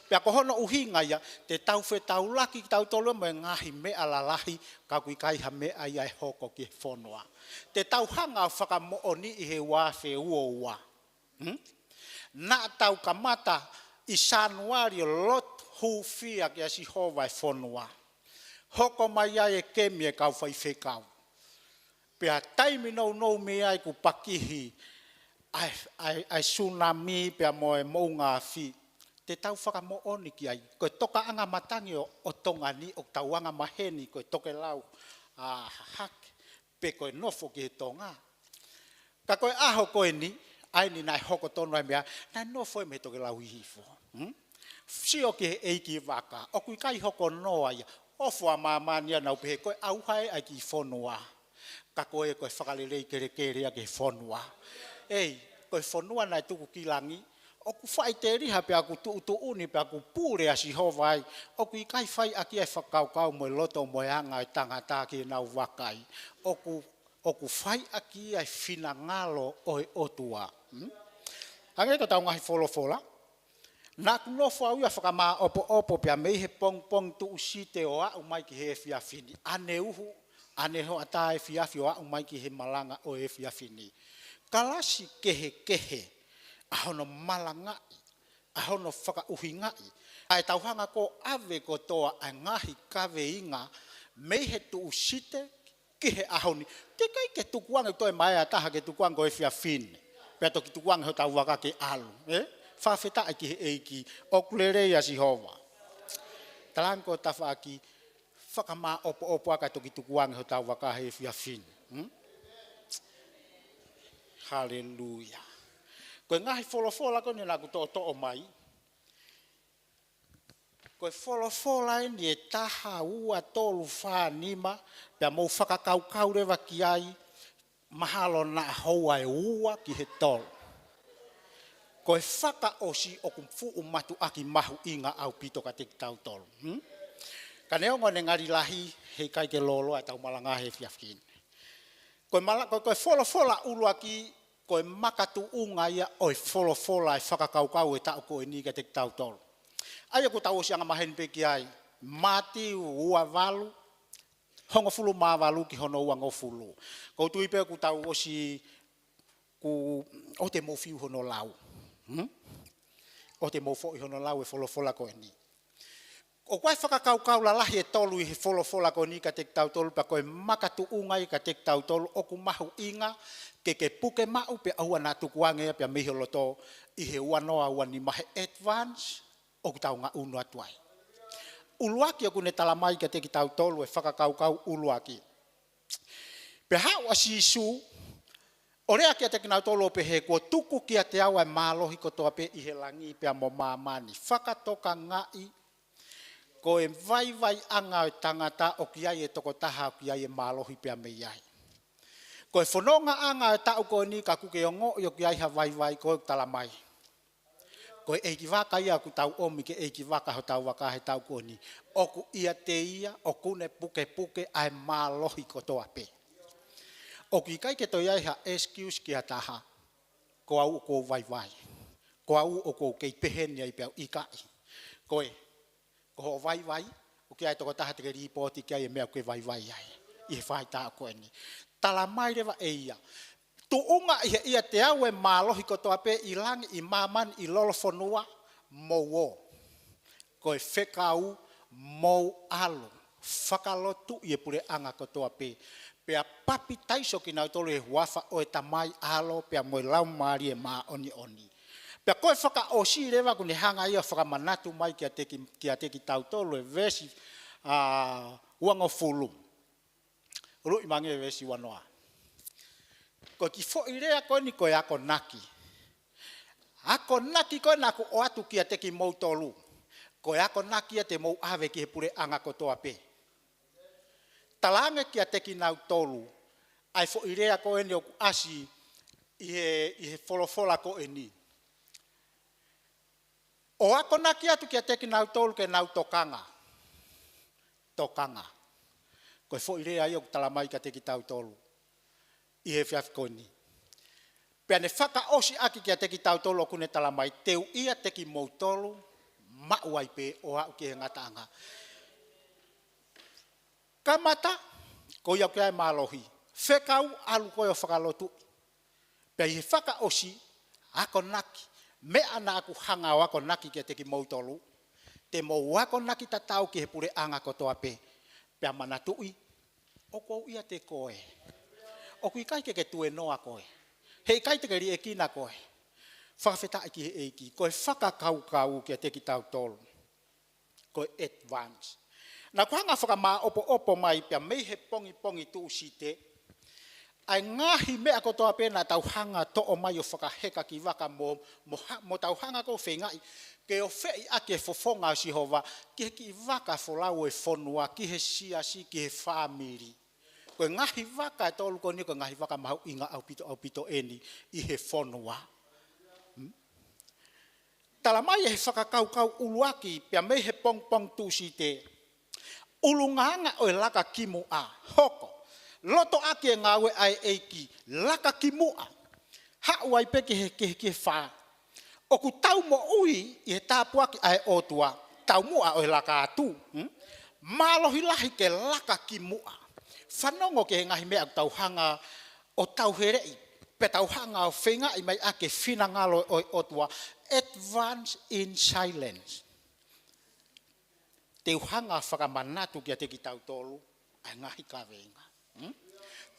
Pea ko hono ʻuhinga ia, te tau fetaulaki kitautolu mo e ngaahi meʻa lalahi, ka ʻoku ʻikai ha meʻa ia ʻe hoko ki he fonua. Te tau hanga ʻo fakamoʻoniʻi he ua afe ua ua. Hmm? Naʻa tau kamata ʻi Sānuali ʻo lotu hūfia kia Sihova e fonua. Hoko mai ai e kemi e kau faifekau. Pea taimi nounou mei ai kuo pakihi ʻa e, ʻa e, ʻa e sunami pea mo e moʻunga afi. Te tau fakamoʻoni ki ai. Ko e tokaʻanga matangi ʻo, ʻo Tonga ni ʻoku tau angamaheni ko e tokelau, ā, hahake, pe ko e nofo ki he tonga. Ka ko e ʻaho ko eni, ʻa eni naʻe hoko tonu ai e meʻa, naʻe nofo ia mei he tokelau hihifo. Hmm? Sio ki he ʻeikivaka, ʻoku ʻikai hoko noa ia, ʻofa ʻa māmani ia, nau pehē ko e ʻauha ē ʻa e kiʻi fonua. Ka ko e, ko e fakalelei kelekele ia ki he fonua. ʻEi, ko e fonua naʻe tuku ki langi, ʻoku faʻiteliha pea ʻoku tuʻutuʻuni pea ʻoku pule ʻa Sihova ai, ʻoku ʻikai fai ʻaki ia e fakakaukau mo e loto mo e anga ʻo e tangata ki heʻenau vakai. ʻOku, ʻoku fai ʻaki ia e finangalo ʻo e ʻOtua. Hmm? Hangē ko ʻetau ngaahi folofola. Naʻa ku nofo au ia ʻo fakamāʻopoʻopo pea mei he pongipongi Tūsite ʻo aʻu mai ki he efiafi ni. ʻAneuhu, ʻanehoʻatā efiafi ʻo aʻu mai ki he malanga ʻo e efiafi ni. Kalasi kehekehe ʻa hono malangaʻi, ʻa hono fakaʻuhingaʻi. ʻA e tau hanga ko ʻave kotoa ʻa e ngaahi kaveinga mei he Tūsite ki he ʻaho ni. Ke ʻikai ke tukuange toe mai ʻa e taha ke tukuange ko e efiafi ni. Pea toki tukuange hotau vaka ke ʻalu. Ē? Fakafetaʻi ki he ʻEiki, ʻoku lelei ʻa Sihova. Talaange ko e tafaʻaki, fakamāʻopoʻopo ʻa ka toki tukuange hotau vaka he efiafi ni. Hmm? Haleluia. Ko e ngaahi folofola ko eni naʻa ku toʻotoʻo mai, ko e folofola eni ʻe taha, ua, tolu, fā, nima, pea mou fakakaukau leva ki ai, mahalo naʻa houa ʻe ua ki he tolu. Ko e fakaʻosi ʻoku fuʻu mātuʻaki mahuʻinga ʻaupito kiate kitautolu. Hmm? Ka neongo ʻene ngali lahi, heʻikai ke lōloa ʻetau malanga he efiafi ni. Ko e mala-, ko, ko e folofola ʻuluaki, ko e makatuʻunga ia ʻo e folofola ʻo e fakakaukau ʻo e taʻu ko eni kiate kitautolu. ʻA ia ʻoku tau ʻosi angamaheni pē ki ai, Mātiu ua valu, hongofulu mā valu ki hono uangofulu. ʻOku ou tui pē ʻoku tau ʻosi, ʻoku, ʻoua te mou fiu hono lau. Hmm? ʻOua te mou foʻi hono lau e folofola ko eni. ʻOku ʻi ai e fakakaukau lalahi ʻe tolu ʻi he folofola ko eni kiate kitautolu, pea ko e makatuʻunga ia kiate kitautolu ʻoku mahuʻinga ke ke puke maʻu pea ʻoua naʻa tukuange ia pea mei ho loto ʻi he ua noa ua nima he advance ʻoku tau ngaʻunu atu ai. ʻUluaki ʻoku ne tala mai kiate kitautolu e fakakaukau ʻuluaki. Pea haʻu ʻa Sīsū, ʻo lea kiate kinautolu ʻo pehē, kuo tuku kiate au ʻa e mālohi kotoa pē ʻi he langi pea mo māmani. Fakatokangaʻi, ko e vaivaiʻanga ʻo e tangata ʻoku ʻi ai e tokotaha ʻoku ʻi ai e mālohi pea mei ai. Ko e fonongaʻanga ʻo e taʻu ko eni ka ʻoku ke ongoʻi ʻoku ʻi ai ha vaivai, ko e tala mai, ko e ʻeikivaka ia ʻoku tau ʻomi ke ʻeikivaka hotau vaka he taʻu ko eni. ʻOku ʻiate ia, ʻoku ne pukepuke ʻa e mālohi kotoa pē. ʻOku ʻikai ke toe ʻi ai ha excuse ki ha taha. Ko au ʻoku ou vaivai. Ko au ʻoku ou kei pehē ni ai pea u ʻikai. Ko e, ko hoʻo vaivai, ʻoku ʻi ai e tokotaha te ke lipooti ki ai e meʻa ʻoku ke vaivai ai ʻi he faʻahitaʻu ko eni. Tala mai leva ʻe ia, tuʻunga ʻi he ʻiate au e mālohi kotoa pē ʻi langi, ʻi māmani, ʻi lolofonua, mou ō. Ko e fekau, mou ʻalu, fakalotuʻi e puleʻanga kotoa pē, pea papitaiso kinautolu he huafa ʻo e Tamai, ʻAlo, pea mo e Laumālie Māʻoniʻoni. Pea ko e fakaʻosi leva ʻoku ne hanga ia ʻo fakamanatu mai kiate ki-, kiate kitautolu e veesi, ā, uangofulu. Ului mai ange veesi ua noa. Ko e kiʻi foʻi lea ko eni ko e akonaki. Akonaki ko ē naʻa ku ʻoatu kiate kimoutolu. Ko e akonaki ia te mou ʻave ki he puleʻanga kotoa pē. Talaange kiate kinautolu ʻa e foʻi lea ko eni ʻoku ʻasi ʻi he, ʻi he folofola ko eni. ʻO akonaki atu kiate kinautolu ke nau tokanga. Tokanga. Ko e foʻi lea ia ʻoku tala mai kiate kitautolu ʻi he efiafi ko eni. Pea ne fakaʻosiʻaki kiate kitautolu ʻoku ne tala mai, te u ʻiate kimoutolu maʻu ai pē ʻo aʻu ki he ngataʻanga. Kamata, ko ia ʻoku ʻi ai e mālohi. Fekau, ʻalu koe ʻo fakalotuʻi. Pea ʻi he fakaʻosi, akonaki, meʻa naʻa ku hanga ʻo akonaki kiate kimoutolu, te mou akonaki tatau ki he puleʻanga kotoa pē. Pea manatuʻi, ʻoku ou ʻiate koe. ʻOku ʻikai ke ke tuēnoa koe. Heʻikai te ke liʻekina koe. Fakafetaʻi ki he ʻEiki, ko e fakakaukau kiate kitautolu. Ko e advance. Naʻa ku hanga ʻo fakamāʻopoʻopo mai pea mei he pongipongi Tūsite, ʻa e ngaahi meʻa kotoa pē naʻa tau hanga ʻo toʻo mai ʻo fakaheka ki vaka mo, mo ha-, mo tau hanga ʻo feingaʻi ke ofeʻi ʻaki e fofonga ʻo Sihova ki he kiʻi vaka folau ʻo e fonua, ki he siasi, ki he fāmili. Ko e ngaahi vaka ʻe tolu ko eni ko e ngaahi vaka mahuʻinga ʻaupito, ʻaupito eni ʻi he fonua. Hmm? Tala mai ʻe he fakakaukau ʻuluaki pea mei he pongipongi Tūsite, ʻulungaanga ʻo e laka ki muʻa, hoko, lotoʻaki e ngāue ʻa e ʻEiki, laka ki muʻa. Haʻu ai pē ki he, ki he, ki he fā. ʻOku tau moʻui ʻi he tāpuaki ʻa e ʻOtua, taumuʻa ʻo e laka atu. Hmm? Mālohi lahi ke laka ki muʻa. Fanongo ki he ngaahi meʻa ʻoku tau hanga ʻo tauheleʻi, pea tau hanga ʻo feingaʻi mai ʻaki e finangalo ʻo e ʻOtua, advance in silence. Te u hanga ʻo fakamanatu kiate kitautolu ʻa e ngaahi kaveinga. Hmm?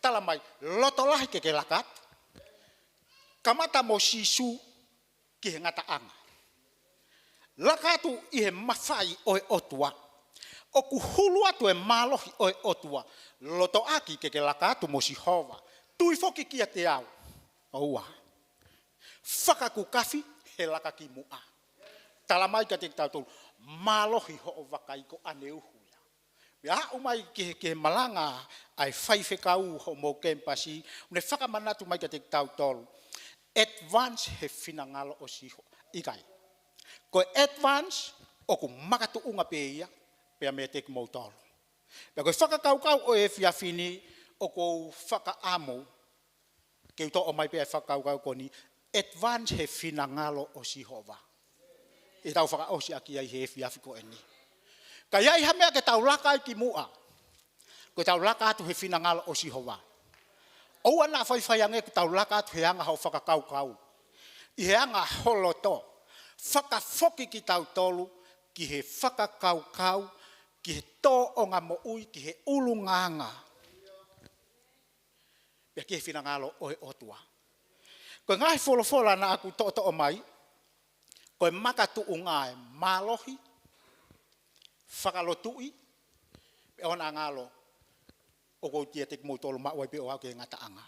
Tala mai, loto lahi ke ke laka atu. Kamata mo Sīsū ki he ngataʻanga. Laka atu ʻi he mafai ʻo e ʻOtua. ʻOku hulu atu e mālohi ʻo e ʻOtua. Lotoʻaki ke ke laka atu mo Sihova. Tui foki kiate au. ʻOua. Fakakukafi he laka ki muʻa. Tala mai kiate kitautolu, mālohi hoʻo vakai ko ʻene uhu ia. Pea aʻu mai ki he, ki he malanga ʻa e faifekau hoʻomou kemipasi, ʻoku ne fakamanatu mai kiate kitautolu, advance he finangalo ʻo Sihova. ʻIkai. Ko e advance ʻoku makatuʻunga pē ia, pea meiate kimoutolu. Pea ko e fakakaukau ʻo e efiafi ni ʻoku ou fakaʻamu ke u toʻo mai pē ʻa e fakakaukau ko eni, advance he finangalo ʻo Sihova. ʻE tau fakaʻosi ʻaki ai he efiafi ko eni. Ka ʻi ai ha meʻa ke tau laka ai ki muʻa, ko e tau laka atu he finangalo ʻo Sihova. ʻOua naʻa faifai ange ke tau laka atu he anga hoʻo fakakaukau, ʻi he anga ho loto. Fakafoki kitautolu ki he fakakaukau, ki he tōʻonga moʻui, ki he ʻulungaanga, pea ki he finangalo ʻo e ʻOtua. Ko e ngaahi folofola naʻa ku toʻotoʻo mai, ko e makatuʻunga ʻa e mālohi, fakalotuʻi, pea ʻoua naʻa ngalo ʻoku ou kiate kimoutolu maʻu ai pē ʻo aʻu ki he ngataʻanga.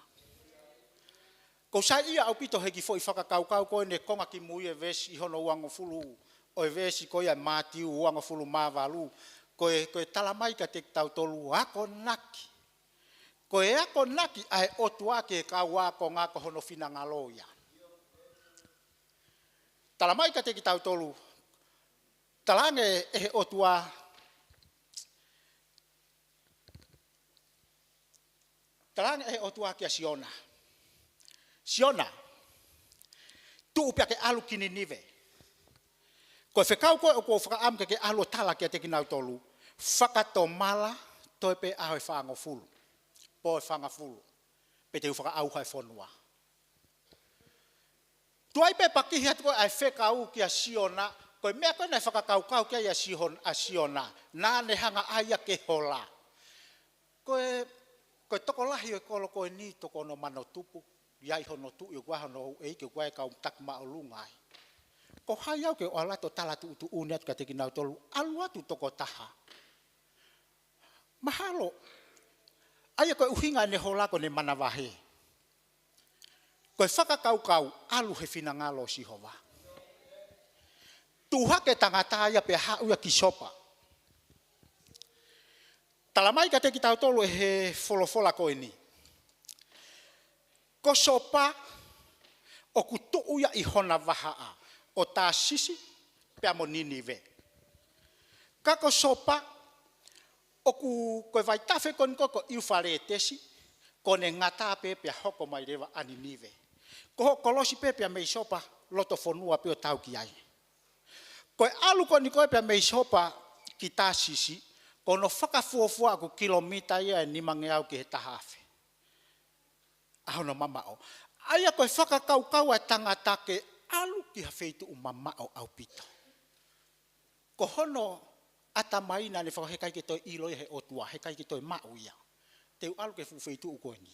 ʻOku ou saiʻia ʻaupito he kiʻi foʻi fakakaukau ko eni, konga kimui e veesi ʻi hono uangofulu, ʻo e veesi ko ia Mātiu uangofulu mā valu, ko e, ko e tala mai kiate kitautolu akonaki. Ko e akonaki ʻa e ʻOtua ki he kau ākonga ko hono finangalo ia. Tala mai kiate kitautolu, talaange ʻe he ʻOtua, talaange ʻe he ʻOtua kia Siona, Siona, tuʻu pea ke ʻalu ki Ninive. Ko e fekau ko ē ʻoku ou fakaʻamu ke ke ʻalu ʻo tala kiate kinautolu, fakatomala, toe pē ʻaho ʻe fāngofulu, pō ʻe fāngofulu, pea te u fakaʻauha e fonua. Tuai pē pakihi atu ko ē ʻa e fekau kia Siona, ko e meʻa ko ē naʻe fakakaukau ki ai ʻa Sihon-, ʻa Siona, naʻa ne hanga ʻe ia ke hola. Ko e, ko e tokolahi ʻo e kolo ko eni, toko ono mano tupu, ʻi ai hono tuʻi, ʻoku ʻi ai hono houʻeiki, ʻoku ʻi ai e kau taki māʻolunga ai. Ko hai au ke u ʻalu atu ʻo tala tuʻutuʻuni atu kiate kinautolu, ʻalu atu tokotaha. Mahalo, ʻa ia ko e ʻuhinga ʻene hola ko ʻene manavahē. Ko e fakakaukau, ʻalu he finangalo ʻo Sihova. Tuʻu hake e tangata ia pea haʻu ia ki Sopa. Tala mai kiate kitautolu ʻe he folofola ko eni, ko Sopa ʻoku tuʻu ia ʻi hona vahaʻa ʻo Tāsisi pea mo Ninive. Ka ko Sopa ʻoku, ko e vaitafe ko eni ko ē ko ʻIufaletesi, ko ʻene ngata pē pea hoko mai leva ʻa Ninive. Ko hoʻo kolosi pē pea mei Sopa, loto fonua pē ʻo tau ki ai. Ko e ʻalu ko eni ko ē pea mei Sopa ki Tāsisi, ko hono fakafuofua ʻoku kilomita ia ʻe nimangeau ki he taha afe ʻa hono mamaʻo. ʻA ia ko e fakakaukau ʻa e tangata ke ʻalu ki ha feituʻu mamaʻo ʻaupito. Ko hono ʻatamai naʻa ne fakahā heʻikai ke toe ʻilo ia ʻe he ʻOtua, heʻikai ke toe maʻu ia. Te u ʻalu ki he fuʻu feituʻu ko eni.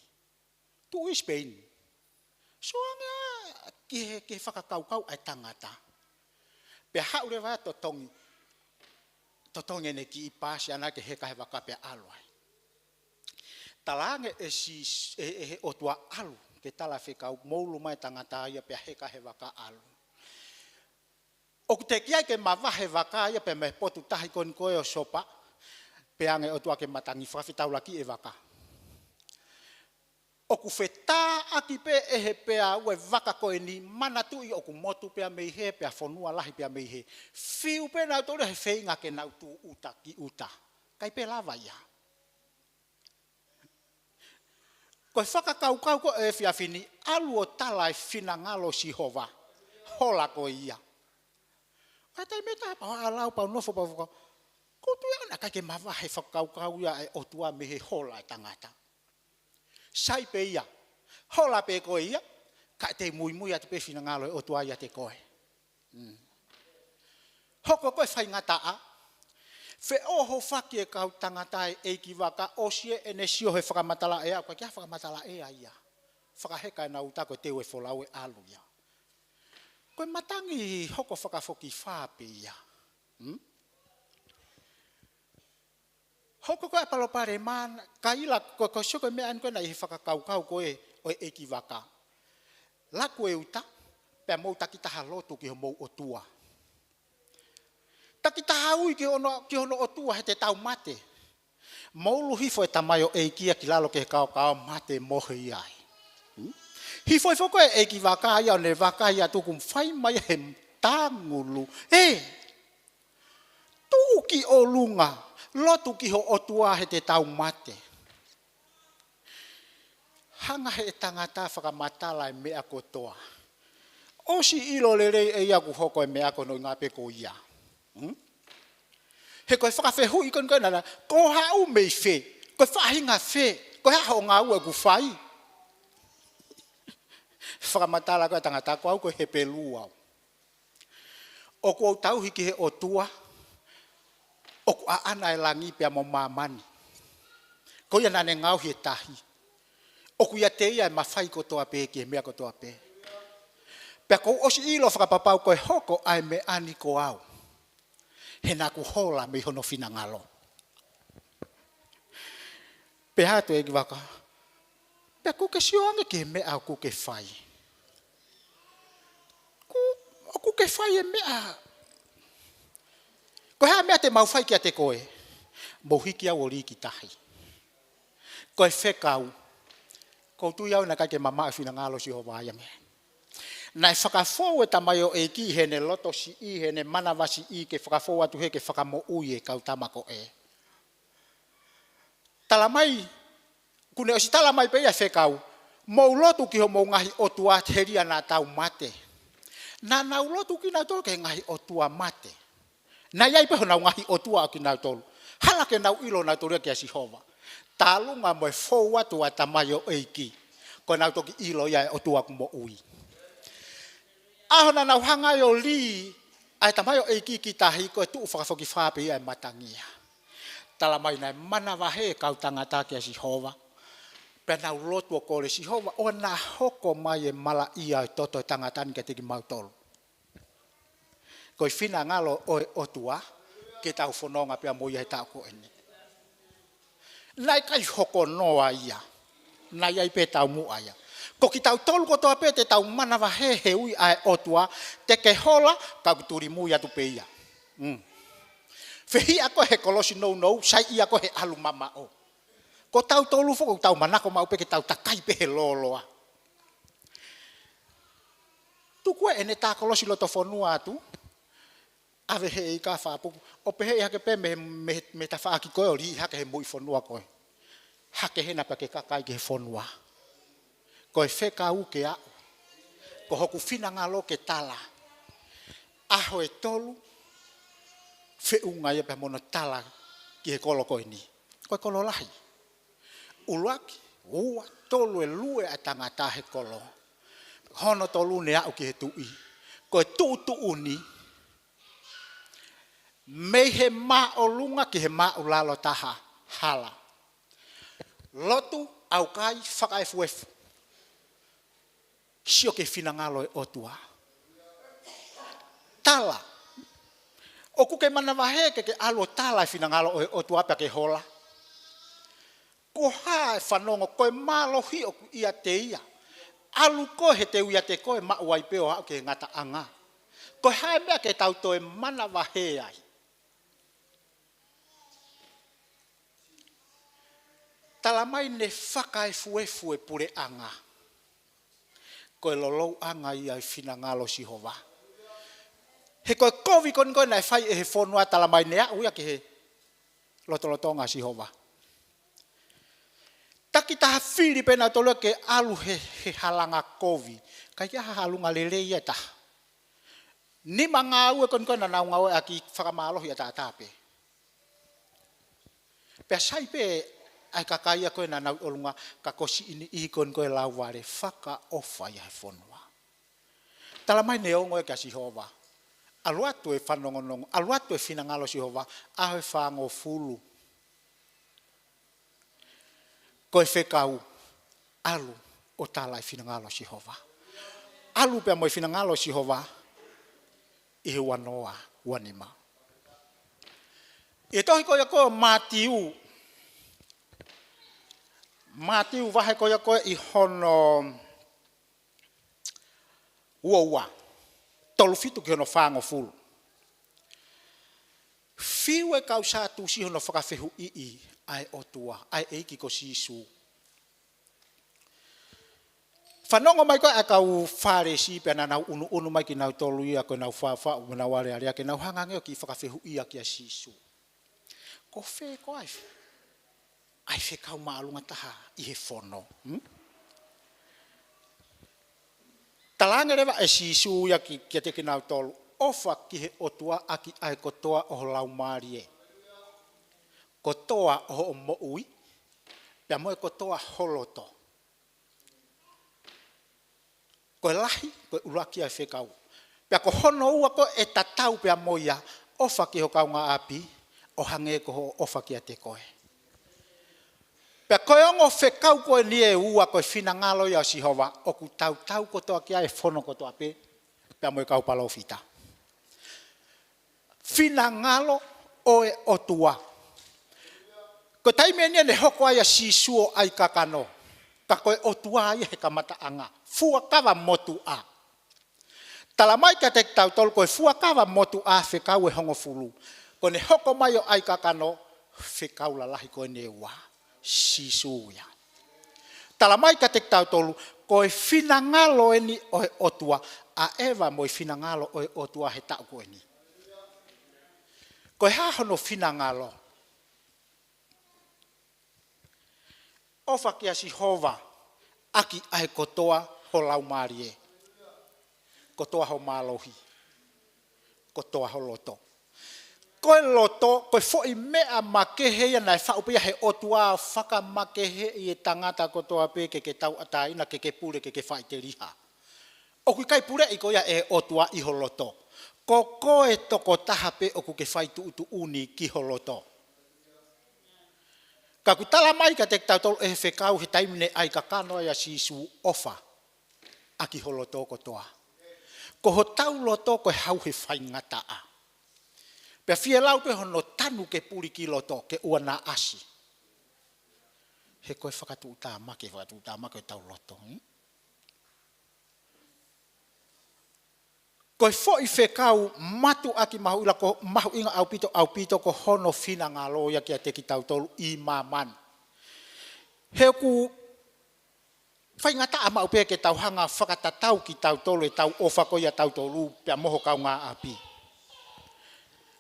Tuʻu ʻi Sipeini. Sio ange ā ki he, ki he fakakaukau ʻa e tangata. Pea haʻu leva ʻo totongi, totongi ʻene kiʻi paasi ʻana ke heka he vaka pea ʻalu ai. Talaange ʻe Sī-, ʻe, ʻe he ʻOtua ʻalu, ke tala fekau, mou ʻulu mai e tangata ia pea heka he vaka ʻalu. ʻOku teʻeki ai ke mavahe e vaka ia pea mei he potu tahi ko eni ko ē ʻo Sopa, pea hanga ʻe he ʻOtua ke matangi fakafetaulaki e vaka. ʻOku fetāʻaki pē ʻe he peau e vaka ko eni, manatuʻi ʻoku motu pē ia mei hē, pea fonua lahi pē ia mei hē. Fiu pē nautolu he feinga ke nau tuʻu ʻuta ki ʻuta. ʻIkai pē lava ia. Ko e fakakaukau ko ē efiafi ni, ʻalu ʻo tala e finangalo ʻo Sihova. Hola ko ia. ʻA e taimi ʻe taha pau ʻalu au pau nofo pau faka. Ko tu ia naʻe ʻikai ke mavahe e fakakaukau ia ʻa e ʻOtua mei he hola e tangata. Sai pē ia. Hola pē koe ia, ka te muimui atu pē finangalo e ʻOtua ʻiate koe. Mm. Hoko ko e faingataʻa, feʻohofaki e kau tangata e ʻeikivaka ʻo sio ʻene sio he fakamatala ʻea, ʻoku ʻikai ke ʻi ai ha fakamatala ʻea ia. Fakaheka ʻenau uta ko e teu e folau ʻe ʻalu ia. Ko e matangi hoko fakafokifā pē ia. Mm? Hoko ko e palopalema, kaila ko, ko sio ko e meʻa eni ko ē naʻe ʻi he fakakaukau ko ē ʻo e ʻeikivaka. Laku e uta, Pea mou takitaha lotu ki homou ʻOtua. Takitaha ui ki hono, ki hono ʻOtua he te tau mate. Mou ʻulu hifo e tamaioʻeiki ia ki lalo ki he kaokao mate mohe ia ai. Hmm? Hifo hifo ko e ʻeikivaka ia ʻo ne vakai atu kuo fai mai he tangulu. Ē! Tuʻu ki ʻolunga, lotu ki ho ʻOtua he te tau mate. Hanga he tangata fakamatala e meʻa kotoa. ʻOsi ʻilo lelei ʻe ia kuo hoko e meʻa ko hono ʻuhinga pē ko ia. Hmm? He ko e fakafehuʻi ko eni ko ena, ko e haʻu mei fē, ko e faʻahinga fē, ko e hā hoʻo ngāue ʻoku fai. Fakamatala ko e tangata ko au ko e Hepelū au. ʻOku ou tauhi ki he ʻOtua, ʻoku ʻaʻana e langi pea mo māmani. Ko ia naʻa ne ngaohi e tahi. ʻOku ʻiate ia e mafai kotoa pē ki he meʻa kotoa pē. Pea kuo u ʻosi ʻilo fakapapau ko e hoko ʻa e meʻa ni ko au. He naʻa ku hola mei hono finangalo. Pehē atu e ʻeikivaka. Pea ʻoku ke sio ange ki he meʻa ʻoku ke fai. Ku, ʻoku ke fai e meʻa. Ko e hā e meʻa te mau fai kiate koe. Mou hiki au ʻo lī ki tahi. Ko e fekau. ʻOku ou tui au naʻe ʻikai ke mamaʻo e finangalo ʻo Sihova ia mei ai. Naʻe fakafou e tamaioʻeiki heʻene loto siʻi, heʻene manavasiʻi, ke fakafou atu he ke fakamoʻui e kau tama ko ē. Tala mai, kuo ne ʻosi tala mai pē ia fekau, mou lotu ki homou ngaahi ʻotua telia naʻa tau mate. Naʻa nau lotu kinautolu ki he ngaahi ʻotua mate. Naʻe ʻi ai pē honau ngaahi ʻotua ʻo kinautolu. Hala ke nau ʻilo nautolu ia kia Sihova. Talunga mo e fou atu ʻa e tamaioʻeiki. Ko ʻenau toki ʻilo ia e ʻOtua ʻoku moʻui. ʻAho naʻa nau hanga ai ʻo lī ʻa e tamaioʻeiki ki tahi ko e tuʻu fakafokifā pē ia e matangi ia. Tala mai naʻe manavahē e kau tangata kia Sihova. Pea nau lotu ʻo kole Sihova, ʻoua naʻa hoko mai e malaʻia ʻo e toto e tangata ni kiate kimautolu. Ko e finangalo ʻo e ʻOtua, ke tau fononga pea mo ia he taʻu ko eni. Naʻe ʻikai hoko noa ia. Naʻe ʻi ai pē taumuʻa ia. Ko kitautolu kotoa pē te tau manavahē he ui ʻa e ʻOtua, te ke hola, ka ʻoku tulimui atu pē ia. Mm. Fehiʻa koe he kolosi nounou, saiʻia koe he ʻalu mamaʻo. Ko tautolu foki ʻoku tau manako maʻu pē ke tau takai pē he lōloa. Tuku ē ʻene tā kolosi loto fonua atu, ʻave he ʻeika fakapuku, ʻo pehē ʻe hake pē mei, mei, mei he tafaʻaki ko ē ʻo lī hake he moʻui fonua ko ē. Hake hena pea ke kakai ki he fonua. Ko e fekau ke aʻu. Ko hoku finangalo ke tala. ʻAho ʻe tolu, feʻunga ia pea mo hono tala ki he kolo ko eni. Ko e kolo lahi. ʻUluaki, ua, tolu, ʻe lue ʻa e tangata he kolo. Hono tolu ne aʻu ki he tuʻi. Ko e tuʻutuʻuni. Mei he māʻolunga ki he māʻulalo taha. Hala. Lotu, ʻaukai, fakaefuefu. Sio ki he finangalo ʻo e ʻOtua. Tala. ʻOku ke manavahē ke ke ʻalu ʻo tala e finangalo ʻo e ʻOtua pea ke hola. Ko e hā e fanongo, ko e mālohi ʻoku ʻiate ia. ʻAlu koe he te u ʻiate koe maʻu ai pē ʻo aʻu ki he ngataʻanga. Ko e hā e meʻa ke tau toe manavahē ai. Tala mai ne fakaefuefu e puleʻanga. Ko e lolouʻanga ia e finangalo ʻo Sihova. He ko e kovi ko eni ko ē naʻe fai ʻe he fonua, tala mai ne aʻu ia ki he lotolotonga ʻo Sihova. Takitaha fili pē nautolu ia ke ʻalu he, he halanga kovi. ʻIkai ke ʻi ai ha halanga lelei ia ʻe taha. Nima ngāue ko eni ko ē naʻa nau ngāueʻaki fakamālohi ʻataʻatā pē. Pea sai pē ʻa e kakai ia ko ē naʻa nau ʻi ʻolunga, ka ko siʻi niʻihi ko eni ko ē lauvale fakaʻofa ia he fonua. Tala mai ne ongo ia kia Sihova. ʻAlu atu e fanongonongo, ʻalu atu e finangalo ʻo Sihova, ʻaho ʻe fāngofulu. Ko e fekau, ʻalu ʻo tala e finangalo ʻo Sihova. ʻAlu pea mo e finangalo ʻo Sihova, ʻi he ua noa, ua nima. ʻI he tohi ko ia ko Mātiu. Mātiu vahe ko ia ko ē ʻi hono ua ua, tolu fitu ki hono fāngofulu. Fiu e kau Sātusi hono fakafehuʻi ʻa e ʻOtua, ʻa e ʻEiki ko Sīsū. Fanongo mai ko ē ʻa e kau Fālesi pea naʻa nau ʻunuʻunu mai kinautolu ia ko ʻenau faʻufaʻu mo ʻenau alēlea ke nau hanga ange ʻo kiʻi fakafehuʻia kia Sīsū. Ko fē ko ā ʻa e fekau māʻolunga taha ʻi he fono? Hmm? Talaange leva ʻe Sīsū ia ki, kiate kinautolu, ʻofa ki he ʻOtua ʻaki ʻa e kotoa ʻo ho laumālie, kotoa ʻo hoʻo moʻui, pea mo e kotoa ho loto. Ko e lahi, ko e ʻuluaki ʻa e fekau. Pea ko hono ua ko ē ʻe tatau pea mo ia, ʻofa ki ho kaungāʻapi ʻo hangē ko hoʻo ʻofa kiate koe. Pea ko e ongo fekau ko eni ʻe ua, ko e finangalo ia ʻo Sihova, ʻoku tautau kotoa ki ai e fono kotoa pē, pea mo e kau palōfita. Finangalo ʻo e ʻOtua. Ko e taimi eni ʻene hoko ai ʻa Sīsū ʻo ʻai kakano, ka ko e ʻOtua ia he kamataʻanga. Fuakava motuʻa. Tala mai kiate kitautolu ko e fuakava motuʻa fekau ʻe hongofulu. Ko ʻene hoko mai ʻo ʻai kakano, fekau lalahi ko eni ʻe ua. Sīsū ia. Tala mai kiate kitautolu, ko e finangalo eni ʻo e ʻOtua, ʻaʻeva mo e finangalo ʻo e ʻOtua he taʻu ko eni. Ko e hā hono finangalo? ʻOfa kia Sihova ʻaki ʻa e kotoa ho laumālie, kotoa ho mālohi, kotoa ho loto. Ko e loto, ko e foʻi meʻa makehe ia naʻe faʻu pē ia he ʻOtua ʻo fakamakeheʻi e tangata kotoa pē ke ke tauʻatāina, ke ke pule, ke ke faʻiteliha. ʻOku ʻikai puleʻi koe ia ʻe he ʻOtua ʻi ho loto. Ko koe tokotaha pē ʻoku ke fai tuʻutuʻuni ki ho loto. Ka ʻoku tala mai kiate kitautolu ʻe he fekau he taimi naʻe ʻai kakano ai ʻa Sīsū, ʻofa ʻaki ho loto kotoa. Ko hotau loto ko e hau he faingataʻa. Pea fielau pē hono tanu ke puli ki loto ke ʻoua naʻa ʻasi. He ko e fakatuʻutāmaki, fakatuʻutāmaki ʻo ʻetau loto, hmm? Ko e foʻi fekau mātuʻaki mahuʻinga ko, mahuʻinga ʻaupito, ʻaupito ko hono finangalo ia kiate kitautolu ʻi māmani. He ʻoku faingataʻa maʻu pē ke tau hanga fakatatau kitautolu ʻetau ʻofa ko ia ʻatautolu pea mo ho kaungāʻapi.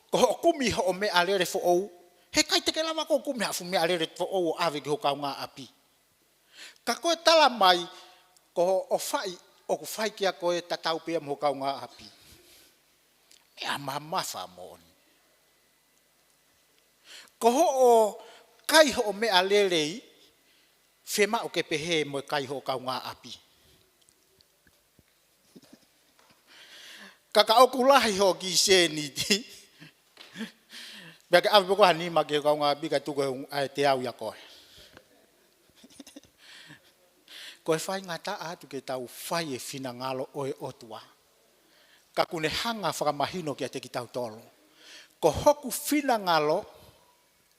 Ko hoʻo kumi hoʻo meʻalele foʻou, he ʻikai te ke lava koe ʻo kumi ha fuʻu meʻalele foʻou ʻo ʻave ki ho kaungāʻapi. Ka ko e tala mai, ko hoʻo ʻofaʻi ʻoku fai kia koe tatau pē ia mo ho kaungāʻapi. Meʻa mamafa moʻoni. Ko hoʻo kai hoʻo meʻalele, fiemaʻu ke pehē mo e kai hoʻo kaungāʻapi. Ka ka ʻoku lahi hoʻo kiʻi sēniti, pea ke ʻave pē ko ha nima ki ho kaungāʻapi kae tuku ʻe he ʻe teau ia koe. Ko e faingataʻa atu ke tau fai e finangalo ʻo e ʻOtua. Ka ʻoku ne hanga fakamahino kiate kitautolu, ko hoku finangalo,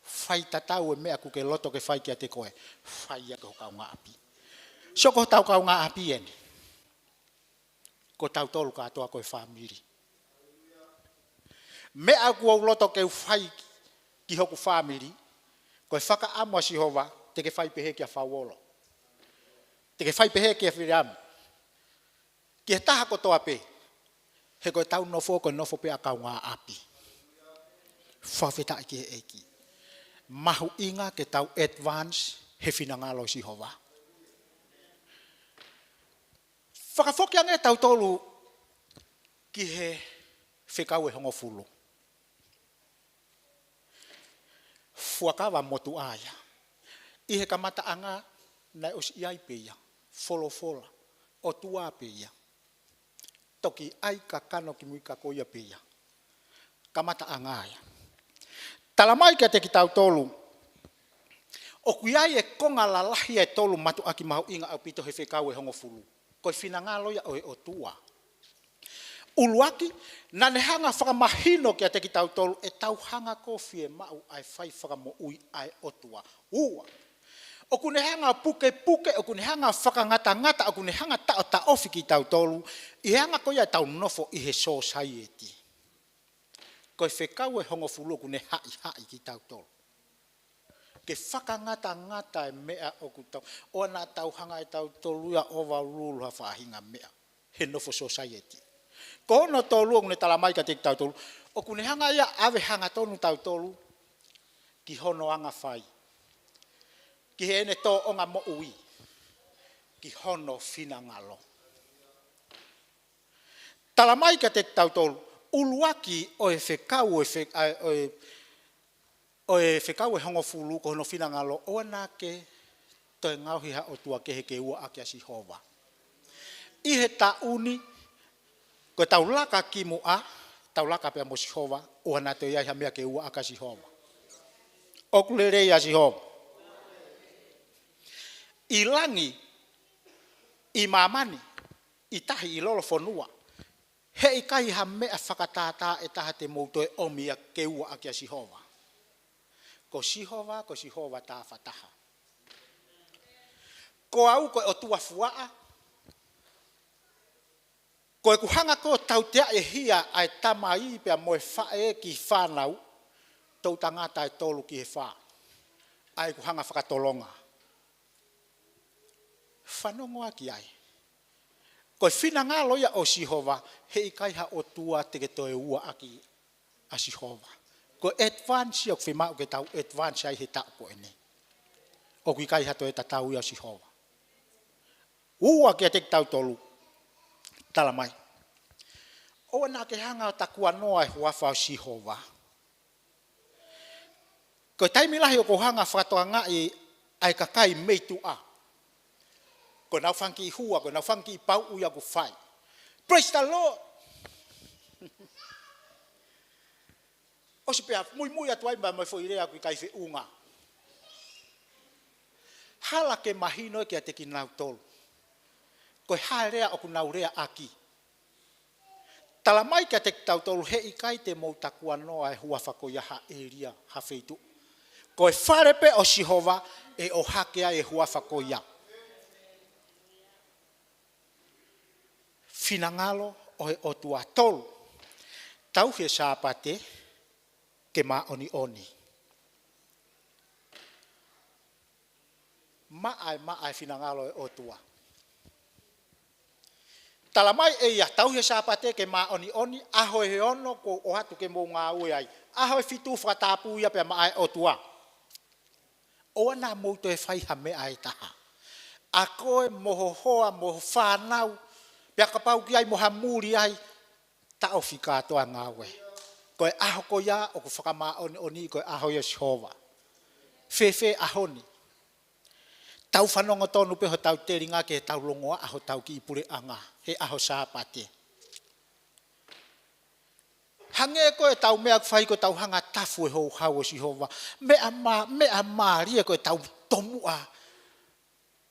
fai tatau e meʻa ʻoku ke loto ke fai kiate koe, fai ia ki ho kaungāʻapi. So ko hotau kaungāʻapi eni. Ko tautolu kātoa ko e fāmili. Meʻa ʻoku ou loto ke u fai ki hoku fāmili, ko e fakaʻamu ʻa Sihova, te ke fai pehē kia Fauolo. Te ke fai pehē kia Filiamu. Ki he taha kotoa pē, he ko ʻetau nofo, ko e nofo pē ʻa kaungāʻapi. Fakafetaʻi ki he ʻEiki. Mahuʻinga ke tau advance he finangalo ʻo Sihova. Fakafoki ange tautolu ki he fekau ʻe hongofulu. Fuakava motuʻa ia. ʻI he kamataʻanga naʻe ʻosi ʻi ai pē ia. Folofola. ʻOtua pē ia. Toki ʻai kakano kimui ka ko ia pē ia. Kamataʻanga ia. Tala mai kiate kitautolu, ʻoku ʻi ai e konga lalahi ʻe tolu mātuʻaki mahuʻinga ʻaupito he fekau ʻe hongofulu. Ko e finangalo ia ʻo e ʻOtua. ʻUluaki, naʻa ne hanga fakamahino kiate kitautolu ʻetau hanga ko ē ʻo fiemaʻu ʻa e fai fakamoʻui ʻa e ʻOtua. Ua, ʻOku ne hanga pukepuke, ʻoku ne hanga fakangatangata, ʻoku ne hanga taʻotaʻofi kitautolu, ʻi he anga ko ia ʻetau nofo ʻi he sōsaieti. Ko e fekau ʻe hongofulu ʻoku ne haʻihaʻi kitautolu. Ke fakangatangata e meʻa ʻoku tau, ʻoua naʻa tau hanga ʻe tautolu ia ʻo overrule ha faʻahinga meʻa he nofo sōsaieti. Ko hono tolu ʻoku ne tala mai kiate kitautolu, ʻoku ne hanga ia ʻave hangatonu tautolu ki hono anga fai, ki heʻene tōʻonga moʻui, ki hono finangalo. Tala mai kiate kitautolu, ʻuluaki ʻo e fekau ʻo e fe-, ʻa, ʻo e ʻo e fekau ʻe hongofulu ko hono finangalo, ʻoua naʻa ke toe ngaohi ha ʻotua kehe ke ua ʻaki ʻa Sihova. ʻI he taʻu ni, ko ʻetau laka ki muʻa, tau laka pea mo Sihova, ʻoua naʻa toe ʻi ai ha meʻa ke ua ʻaki ʻa Sihova. ʻOku lelei ʻa Sihova. ʻI langi, ʻi māmani, ʻi tahi, ʻi lolofonua, heʻikai ha meʻa fakatātā ʻe taha te mou toe ʻomi ia ke ua ʻaki ʻa Sihova. Ko Sihova, ko Sihova tāfataha. Ko au ko e ʻOtua fuaʻa. Ko ʻeku hanga ko ē ʻo tauteaʻi e hia ʻa e tamai pea mo e faʻē ki he fānau, toʻutangata ʻe tolu ki he fā. ʻA ʻeku hanga fakatolonga. Fanongo ā ki ai. Ko e finangalo ia ʻo Sihova, heʻikai ha ʻotua te ke toe ua ʻaki ʻa Sihova. Ko e advance ia ʻoku fiemaʻu ke tau advance ai he taʻu ko eni. ʻOku ʻikai ha toe tatau ia ʻo Sihova. Ua kiate kitautolu, tala mai. ʻOua naʻa ke hanga ʻo takuanoa e huafa ʻo Sihova. Ko e taimi lahi ʻoku ou hanga fakatokangaʻi ʻa e kakai mei tuʻa. Ko ʻenau fanga kiʻi hua, ko ʻenau fanga kiʻi pauʻu ia ʻoku fai. Praise the Lord. ʻOsi pea muimui atu ai mo e foʻi lea ʻoku ʻikai feʻunga. Hala ke mahino kiate kinautolu. Ko e hā e lea ʻoku nau lea ʻaki. Tala mai kiate kitautolu heʻikai te mou takuanoa e huafa ko ia ha ʻēlia, ha feituʻu. Ko e fale pē ʻo Sihova ʻe ʻohake ai e huafa ko ia. Finangalo ʻo e ʻOtua, tolu. Tauhi e Sāpate ke māʻoniʻoni. Maʻa e, maʻa e finangalo ʻo e ʻOtua. Tala mai ʻe ia, tauhi e Sāpate ke māʻoniʻoni, ʻaho ʻe ono kuo u ʻoatu ke mou ngāue ai. ʻAho ʻe fitu fakatapui ia pea maʻa e ʻOtua. ʻOua naʻa mou toe fai ha meʻa ʻe taha. ʻA koe mo ho hoa mo ho fānau, pea kapau ʻoku ʻi ai mo ha muli ai, taʻofi kātoa e ngāue. Ko e ʻaho ko ia ʻoku fakamāʻoniʻoni, ko e ʻaho ia ʻo Sihova. Fēfē ʻaho ni? Tau fanongo tonu pē hotau telinga ke tau longoaʻa hotau kiʻi puleʻanga he ʻaho Sāpate. Hangē ko ʻetau meʻa ʻoku fai ko ʻetau hanga tafu e houhau ʻo Sihova. Meʻa mā-, meʻa mālie ko ʻetau tomuʻa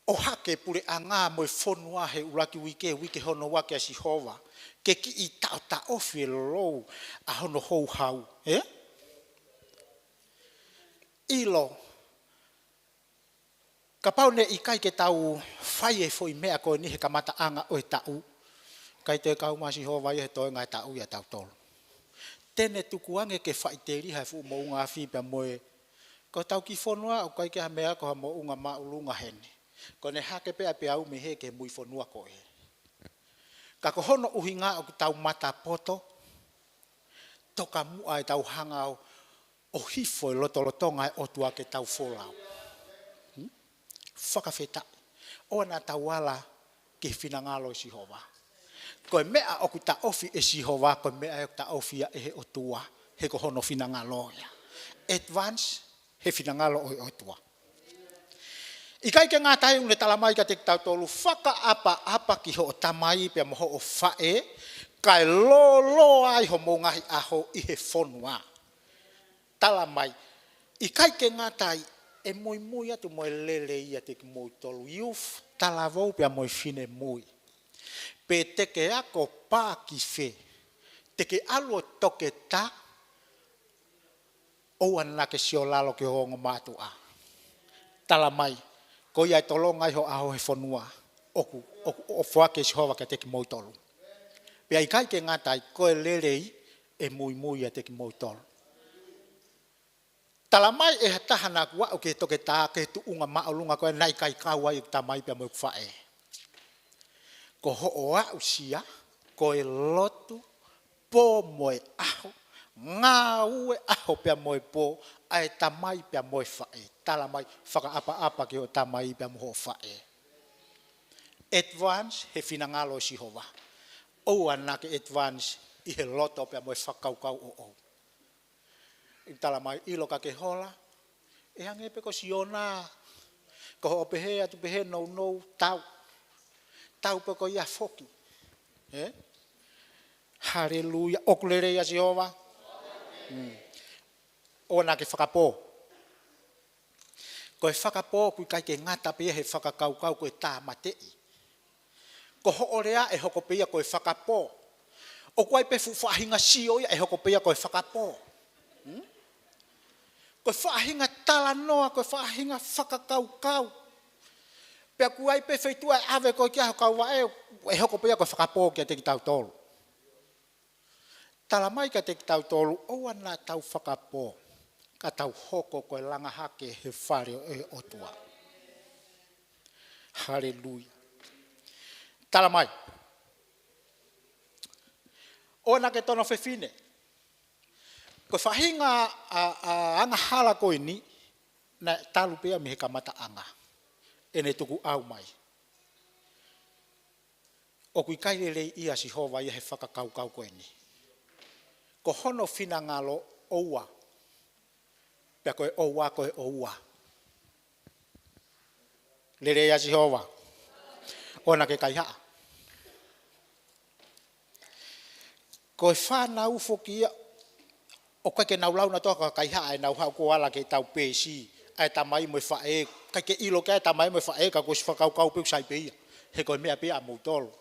ʻohake puleʻanga mo e fonua he ʻuluaki uike, uike hono ua kia Sihova. Ke kiʻi taʻotaʻofi e lolou ʻa hono houhau. Ē? ʻIlo. Kapau naʻe ʻikai ke tau fai e foʻi meʻa ko eni he kamataʻanga ʻo e taʻu, ʻikai toe kau mai ʻa Sihova ia he toenga e taʻu ia ʻa tautolu. Te ne tukuange ke faʻiteliha e fuʻu moʻunga afi pea mo e, ko hotau kiʻi fonua ʻoku ʻikai ke ha meʻa ko ha moʻunga māʻolunga heni. Ko ʻene hake pē ʻa e peau mei hē ki he mui fonua ko ē. Ka ko hono ʻuhinga ʻoku tau matapoto, tokamuʻa ʻetau hanga ʻo ʻo hifo e lotolotonga e ʻOtua ke tau folau. Hmm? Fakafetaʻi. ʻOua naʻa tau ala ki he finangalo ʻo Sihova. Ko e meʻa ʻoku taʻofi ʻe Sihova, ko e meʻa ʻoku taʻofi ia ʻe he ʻOtua, he ko hono finangalo ia. Advance he finangalo ʻo e ʻOtua. ʻIkai ke ngata ai, ʻoku ne tala mai kiate kitautolu, fakaʻapaʻapa ki hoʻo tamai pea mo hoʻo faʻē, kae lōloa ai hoʻomou ngaahi ʻaho ʻi he fonua. Tala mai, ʻikai ke ngata ai, ʻe muimui atu mo e lelei ia ʻiate kimoutolu youth, talavou pea mo e finemui. Pe te ke ako pā ki fē, te ke ʻalu ʻo toketā, ʻoua naʻa ke sio lalo ki ho ongo mātuʻa. Tala mai, Ko ia ʻe tolonga ai ho ʻaho he fonua ʻoku, ʻoku, ʻoku foaki ʻe Sihova kiate kimoutolu. Pea ʻikai ke ngata ai, ko e lelei ʻe muimui ʻiate kimoutolu. Tala mai ʻe ha taha naʻa ku aʻu ki he toketā ki he tuʻunga māʻolunga ko ē naʻe ʻikai kau ai ʻeku tamai pea mo ʻeku faʻē. Ko hoʻo aʻusia, ko e lotu, pō mo e ʻaho, ngāue ʻaho pea mo e pō, ʻa e tamai pea mo e faʻē. Tala mai, fakaʻapaʻapa ki hoʻo tamai pea mo hoʻo faʻē. Advance he finangalo ʻo Sihova. ʻOua naʻa ke advance ʻi he loto pea mo e fakakaukau ʻoʻou. ʻI tala mai ʻilo ka ke hola, ʻe hangē pē ko Siona, ko hoʻo pehē atu pehē nounou tau. Tau pē ko ia foki. Ē? Haleluia. ʻOku lelei ʻa Sihova. Mm. ʻOua naʻa ke fakapō. Ko e fakapō ʻoku ʻikai ke ngata pē ia he fakakaukau ko e tāmateʻi. Ko hoʻo lea ʻe hoko pē ia ko e fakapō. ʻOku ʻi ai pē fuʻu faʻahinga sio ia ʻe hoko pē ia ko e fakapō. Hmm? Ko e faʻahinga talanoa, ko e faʻahinga fakakaukau. Pea ʻoku ʻi ai pē feituʻu ʻe ʻave koe ki ai ho kau vaʻe, ʻe hoko pē ia ko e fakapō kiate kitautolu. Tala mai kiate kitautolu, ʻoua naʻa tau fakapō, ka tau hoko ko e langa hake he fale ʻo e ʻOtua. Haleluia. Tala mai. ʻOua naʻa ke tono fefine. Ko e faʻahinga ʻa, ʻa, angahala ko eni, naʻe talu pē ia mei he kamataʻanga. ʻEne tukuʻau mai. ʻOku ʻikai lelei ʻia Sihova ia he fakakaukau ko eni. Ko hono finangalo ʻoua. Pea ko e ʻoua, ko e ʻoua. Lelei ʻa Sihova. ʻOua naʻa ke kaihaʻa. Ko e fānau foki ia, ʻoku ʻikai ke nau lau naʻa toka kaihaʻa ʻenau haʻu ko ala ke tau pēsi, ʻa e tamai mo e faʻē, ʻikai ke ʻilo ki ai e tamai mo e faʻē, ka ko e ʻosi fakakaukau pē ʻoku sai pē ia. He ko e meʻa pē ia ʻa moutolu.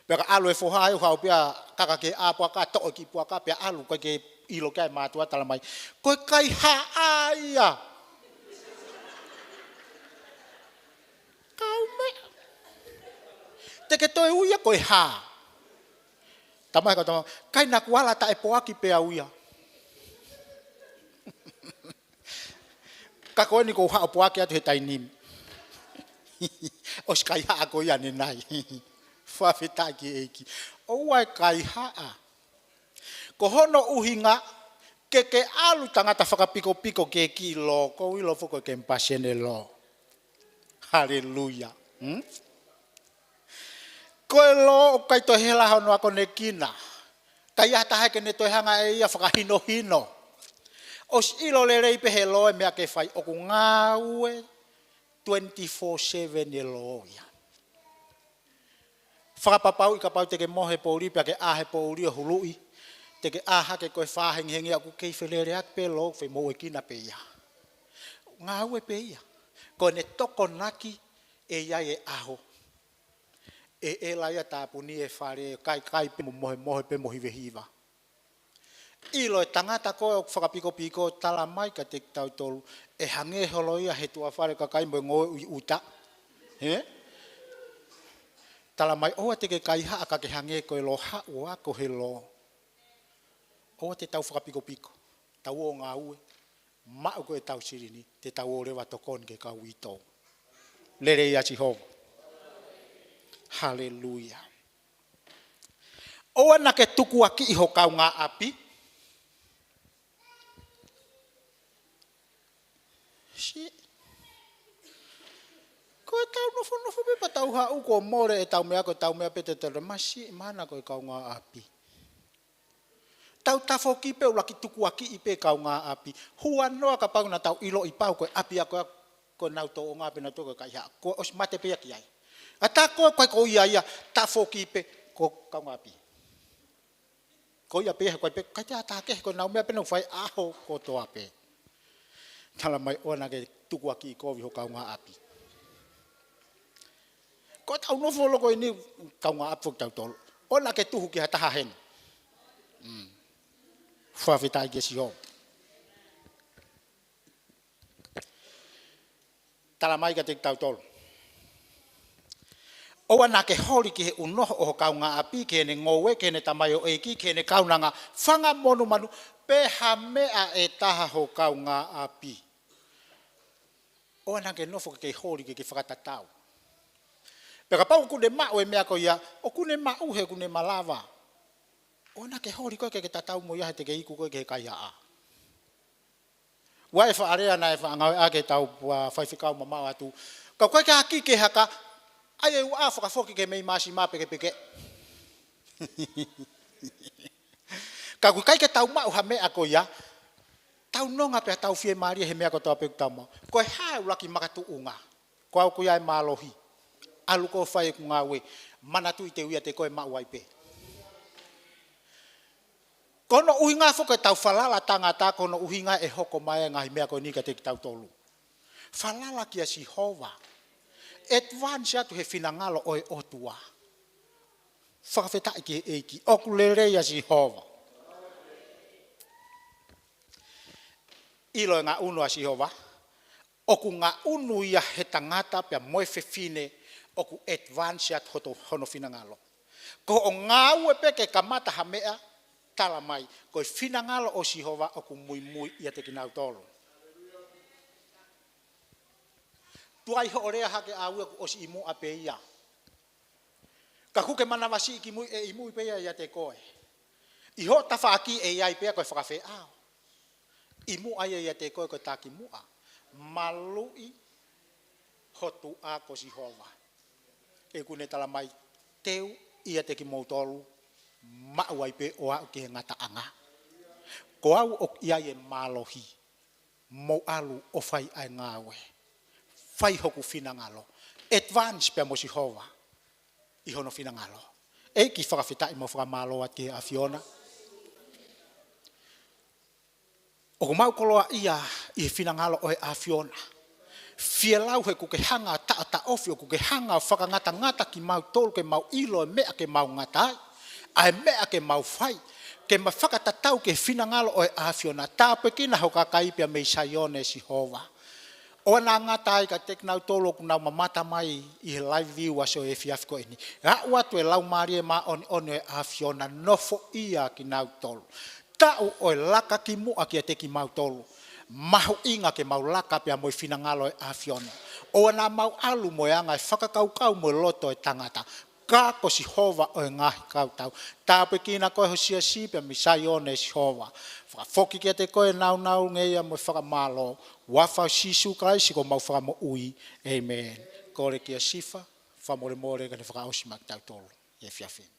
Pea ka ʻalu e foha ʻo haʻu pē ʻo kaka ki he ʻā puaka, toʻo e kiʻi puaka, pea ʻalu, ʻikai ke ʻilo ki ai e mātuʻa tala mai. Ko e kaihaʻa ia. Kaumeʻa. Te ke toe ui ia ko e hā. Tamai ka tamai, ʻikai naʻa ku ala taʻepoaki pē au ia. Ka ko eni ʻoku ou haʻu ʻo poaki atu he taimi ni. ʻOsi kaihaʻa ko ia ʻanenai. Fakafetaʻi ki he ʻEiki. ʻOua ʻe kaihaʻa. Ko hono ʻuhinga, ke ke ʻalu tangata fakapikopiko ke kiʻi lō, ʻoku ou ʻilo foki ko e kemipasi ʻene lō. Haleluia. Hmm? Ko e lō ʻoku ʻikai toe hela hono akonekina. ʻIkai ha taha ia ke ne toe hanga ʻe ia ʻo fakahinohino. ʻOsi ʻilo lelei pē he lō e meʻa ke fai, ʻoku ngāue twenty-four seven e lō ia. Fakapapauʻi kapau te ke mohe he poʻuli pea ke ʻā he poʻuli ʻo huluʻi. Te ke ʻā hake ko e fā hengihengi ʻoku kei feleleʻaki pē lō, femoʻuekina pē ia. Ngāue pē ia. Ko ʻene tokonaki ʻe ʻi ai e ʻaho. ʻE ʻela ia ʻo tāpuni e fale, kaikai pē mo mohemohe pē mo hivehiva. ʻIlo e tangata ko ē ʻoku fakapikopiko, tala mai kiate kitautolu, ʻe hangē holo ia he tuʻa fale kakai mo e ngoue ʻi ʻuta. Hē? Tala mai ʻoua te ke kaihaʻa ka ke hangē ko e lō, haʻu ʻo ako he lō. ʻOua te tau fakapikopiko. Tau ō ʻo ngāue. Maʻu ko ē ʻetau silini, te tau ō leva ʻo tokoni ki he kau uitou. Lelei ʻa Sihova. Haleluia. ʻOua naʻa ke tukuakiʻi ho kaungāʻapi. Siʻi. Ko ʻetau nofonofo pē pea tau haʻu kuo mole ʻetau meʻa, ko ʻetau meʻa pē te tau masi mana ko e kaungāʻapi. Tau tafoki pē ʻuluaki tukuakiʻi pē kaungāʻapi. Huanoa kapau naʻa tau ʻiloʻi pau ko e ʻapi ako ia ko ʻenau tōʻonga pē nautolu ko e kaihaʻa. Ko e ʻosi mate pē ia ki ai. ʻA tā ko e ko ia ia tafoki pē ko kaungāʻapi. Ko ia pē ia he ko e pē, ʻikai te ʻatā kehe ko ʻenau meʻa pē naʻa nau fai ʻaho kotoa pē. Tala mai ʻoua naʻa ke tukuakiʻi kovi ho kaungāʻapi. Ko ʻetau nofo loko eni kaungāʻapi foki tautolu. ʻOua naʻa ke tuhu ki ha taha heni. Mm. Fakafetaʻi kia Sihova. Tala mai kiate kitautolu. ʻOua naʻa ke holi ki he ʻunoho ʻo ho kaungāʻapi, ki heʻene ngoue, ki heʻene tamaioʻeiki, ki heʻene kaunanga, fanga monumanu, pe ha meʻa ʻe taha ho kaungāʻapi. ʻOua naʻa ke nofo ke ke holi ke ke fakatatau. Pea kapau ʻoku ne maʻu e meʻa ko ia, ʻoku ne maʻu he ʻoku ne malava. ʻOua naʻa ke holi koe ke ke tatau mo ia he te ke iku koe ki he kaihaʻa. Ua e faʻalea naʻe faʻa ngāueʻaki ʻe he tau, ua, faifekau mamaʻo atu. Ka ko e ke haki ke haka, ʻai e ua fakafoki ke mei māsima pekepeke. Ka ʻoku ʻikai ke tau maʻu ha meʻa ko ia, tau nonga pea tau fiemālie he meʻa kotoa pē ʻoku tau maʻu. Ko e hā e ʻuluaki makatuʻunga? Ko au ʻoku ʻi ai e mālohi. ʻAlu koe ʻo fai ʻeku ngāue. Manatuʻi te u ʻiate koe maʻu ai pē. Ko hono ʻuhinga foki ʻetau falala tangata, ko hono ʻuhinga ʻe hoko mai e ngaahi meʻa ko eni kiate kitautolu. Falala kia Sihova. Advance atu he finangalo ʻo e ʻOtua. Fakafetaʻi ki he ʻEiki. ʻOku lelei ʻa Sihova. ʻIlo e ngaʻunu ʻa Sihova, ʻoku ngaʻunu ia he tangata pea mo e fefine ʻoku advance atu hoto, hono finangalo. Ko hoʻo ngāue pē ke kamata ha meʻa, tala mai, ko e finangalo ʻo Sihova ʻoku muimui ʻiate kinautolu. Tuai hoʻo lea hake ʻaʻau ia kuo ʻosi ʻi muʻa pē ia. Ka kuo ke manavasiʻi ki mui ʻe ʻi mui pē ia ʻiate koe. ʻI hoʻo tafaʻaki ʻe ʻi ai pē ia ko e fakafeʻao. ʻI muʻa ia ʻiate koe ko e takimuʻa. Maluʻi ho tuʻa ko Sihova. He ʻoku ne tala mai te u ʻiate kimoutolu maʻu ai pē ʻo aʻu ki he ngataʻanga. Ko au ʻoku ʻi ai e mālohi. Mou ʻalu ʻo fai ʻa e ngāue. Fai hoku finangalo. Advance pea mo Sihova. ʻI hono finangalo. ʻEiki fakafetaʻi mo fakamālō atu ki he ʻAfiona. ʻOku mau koloaʻia ʻi he finangalo ʻo e ʻAfiona. Fielau he ʻoku ke hanga ʻo taʻotaʻofi, ʻoku ke hanga ʻo fakangatangata kimautolu ke mau ʻilo e meʻa ke mau ngata ai. ʻA e meʻa ke mau fai. Ke mau fakatatau ki he finangalo ʻo e ʻAfiona. Tāpuekina ho kakai pea mei Saione Sihova. ʻOua naʻa ngata ai kiate kinautolu ʻoku nau mamata mai ʻi he live view ʻa e efiafi ko eni. Aʻu atu e Laumālie Māʻoniʻoni ʻo e ʻAfiona nofoʻia kinautolu. Taʻu ʻo e laka ki muʻa kiate kimautolu. Mahuʻinga ke mau laka pea mo e finangalo ʻo e ʻAfiona. ʻOua naʻa mau ʻalu mo e anga e fakakaukau mo e loto ʻo e tangata. Ka ko Sihova ʻo e ngaahi kautau. Tāpuekina koe ho siasi pea mei Saione Sihova. Fakafoki kiate koe e nāunau ngeia mo e fakamālō. Huafa ʻo Sīsū Kalaisi ko homau Fakamoʻui. ʻĒmeni. Kole kia Sifa, fakamolemole ke ne fakaʻosi maʻa kitautolu ʻi he efiafi ni.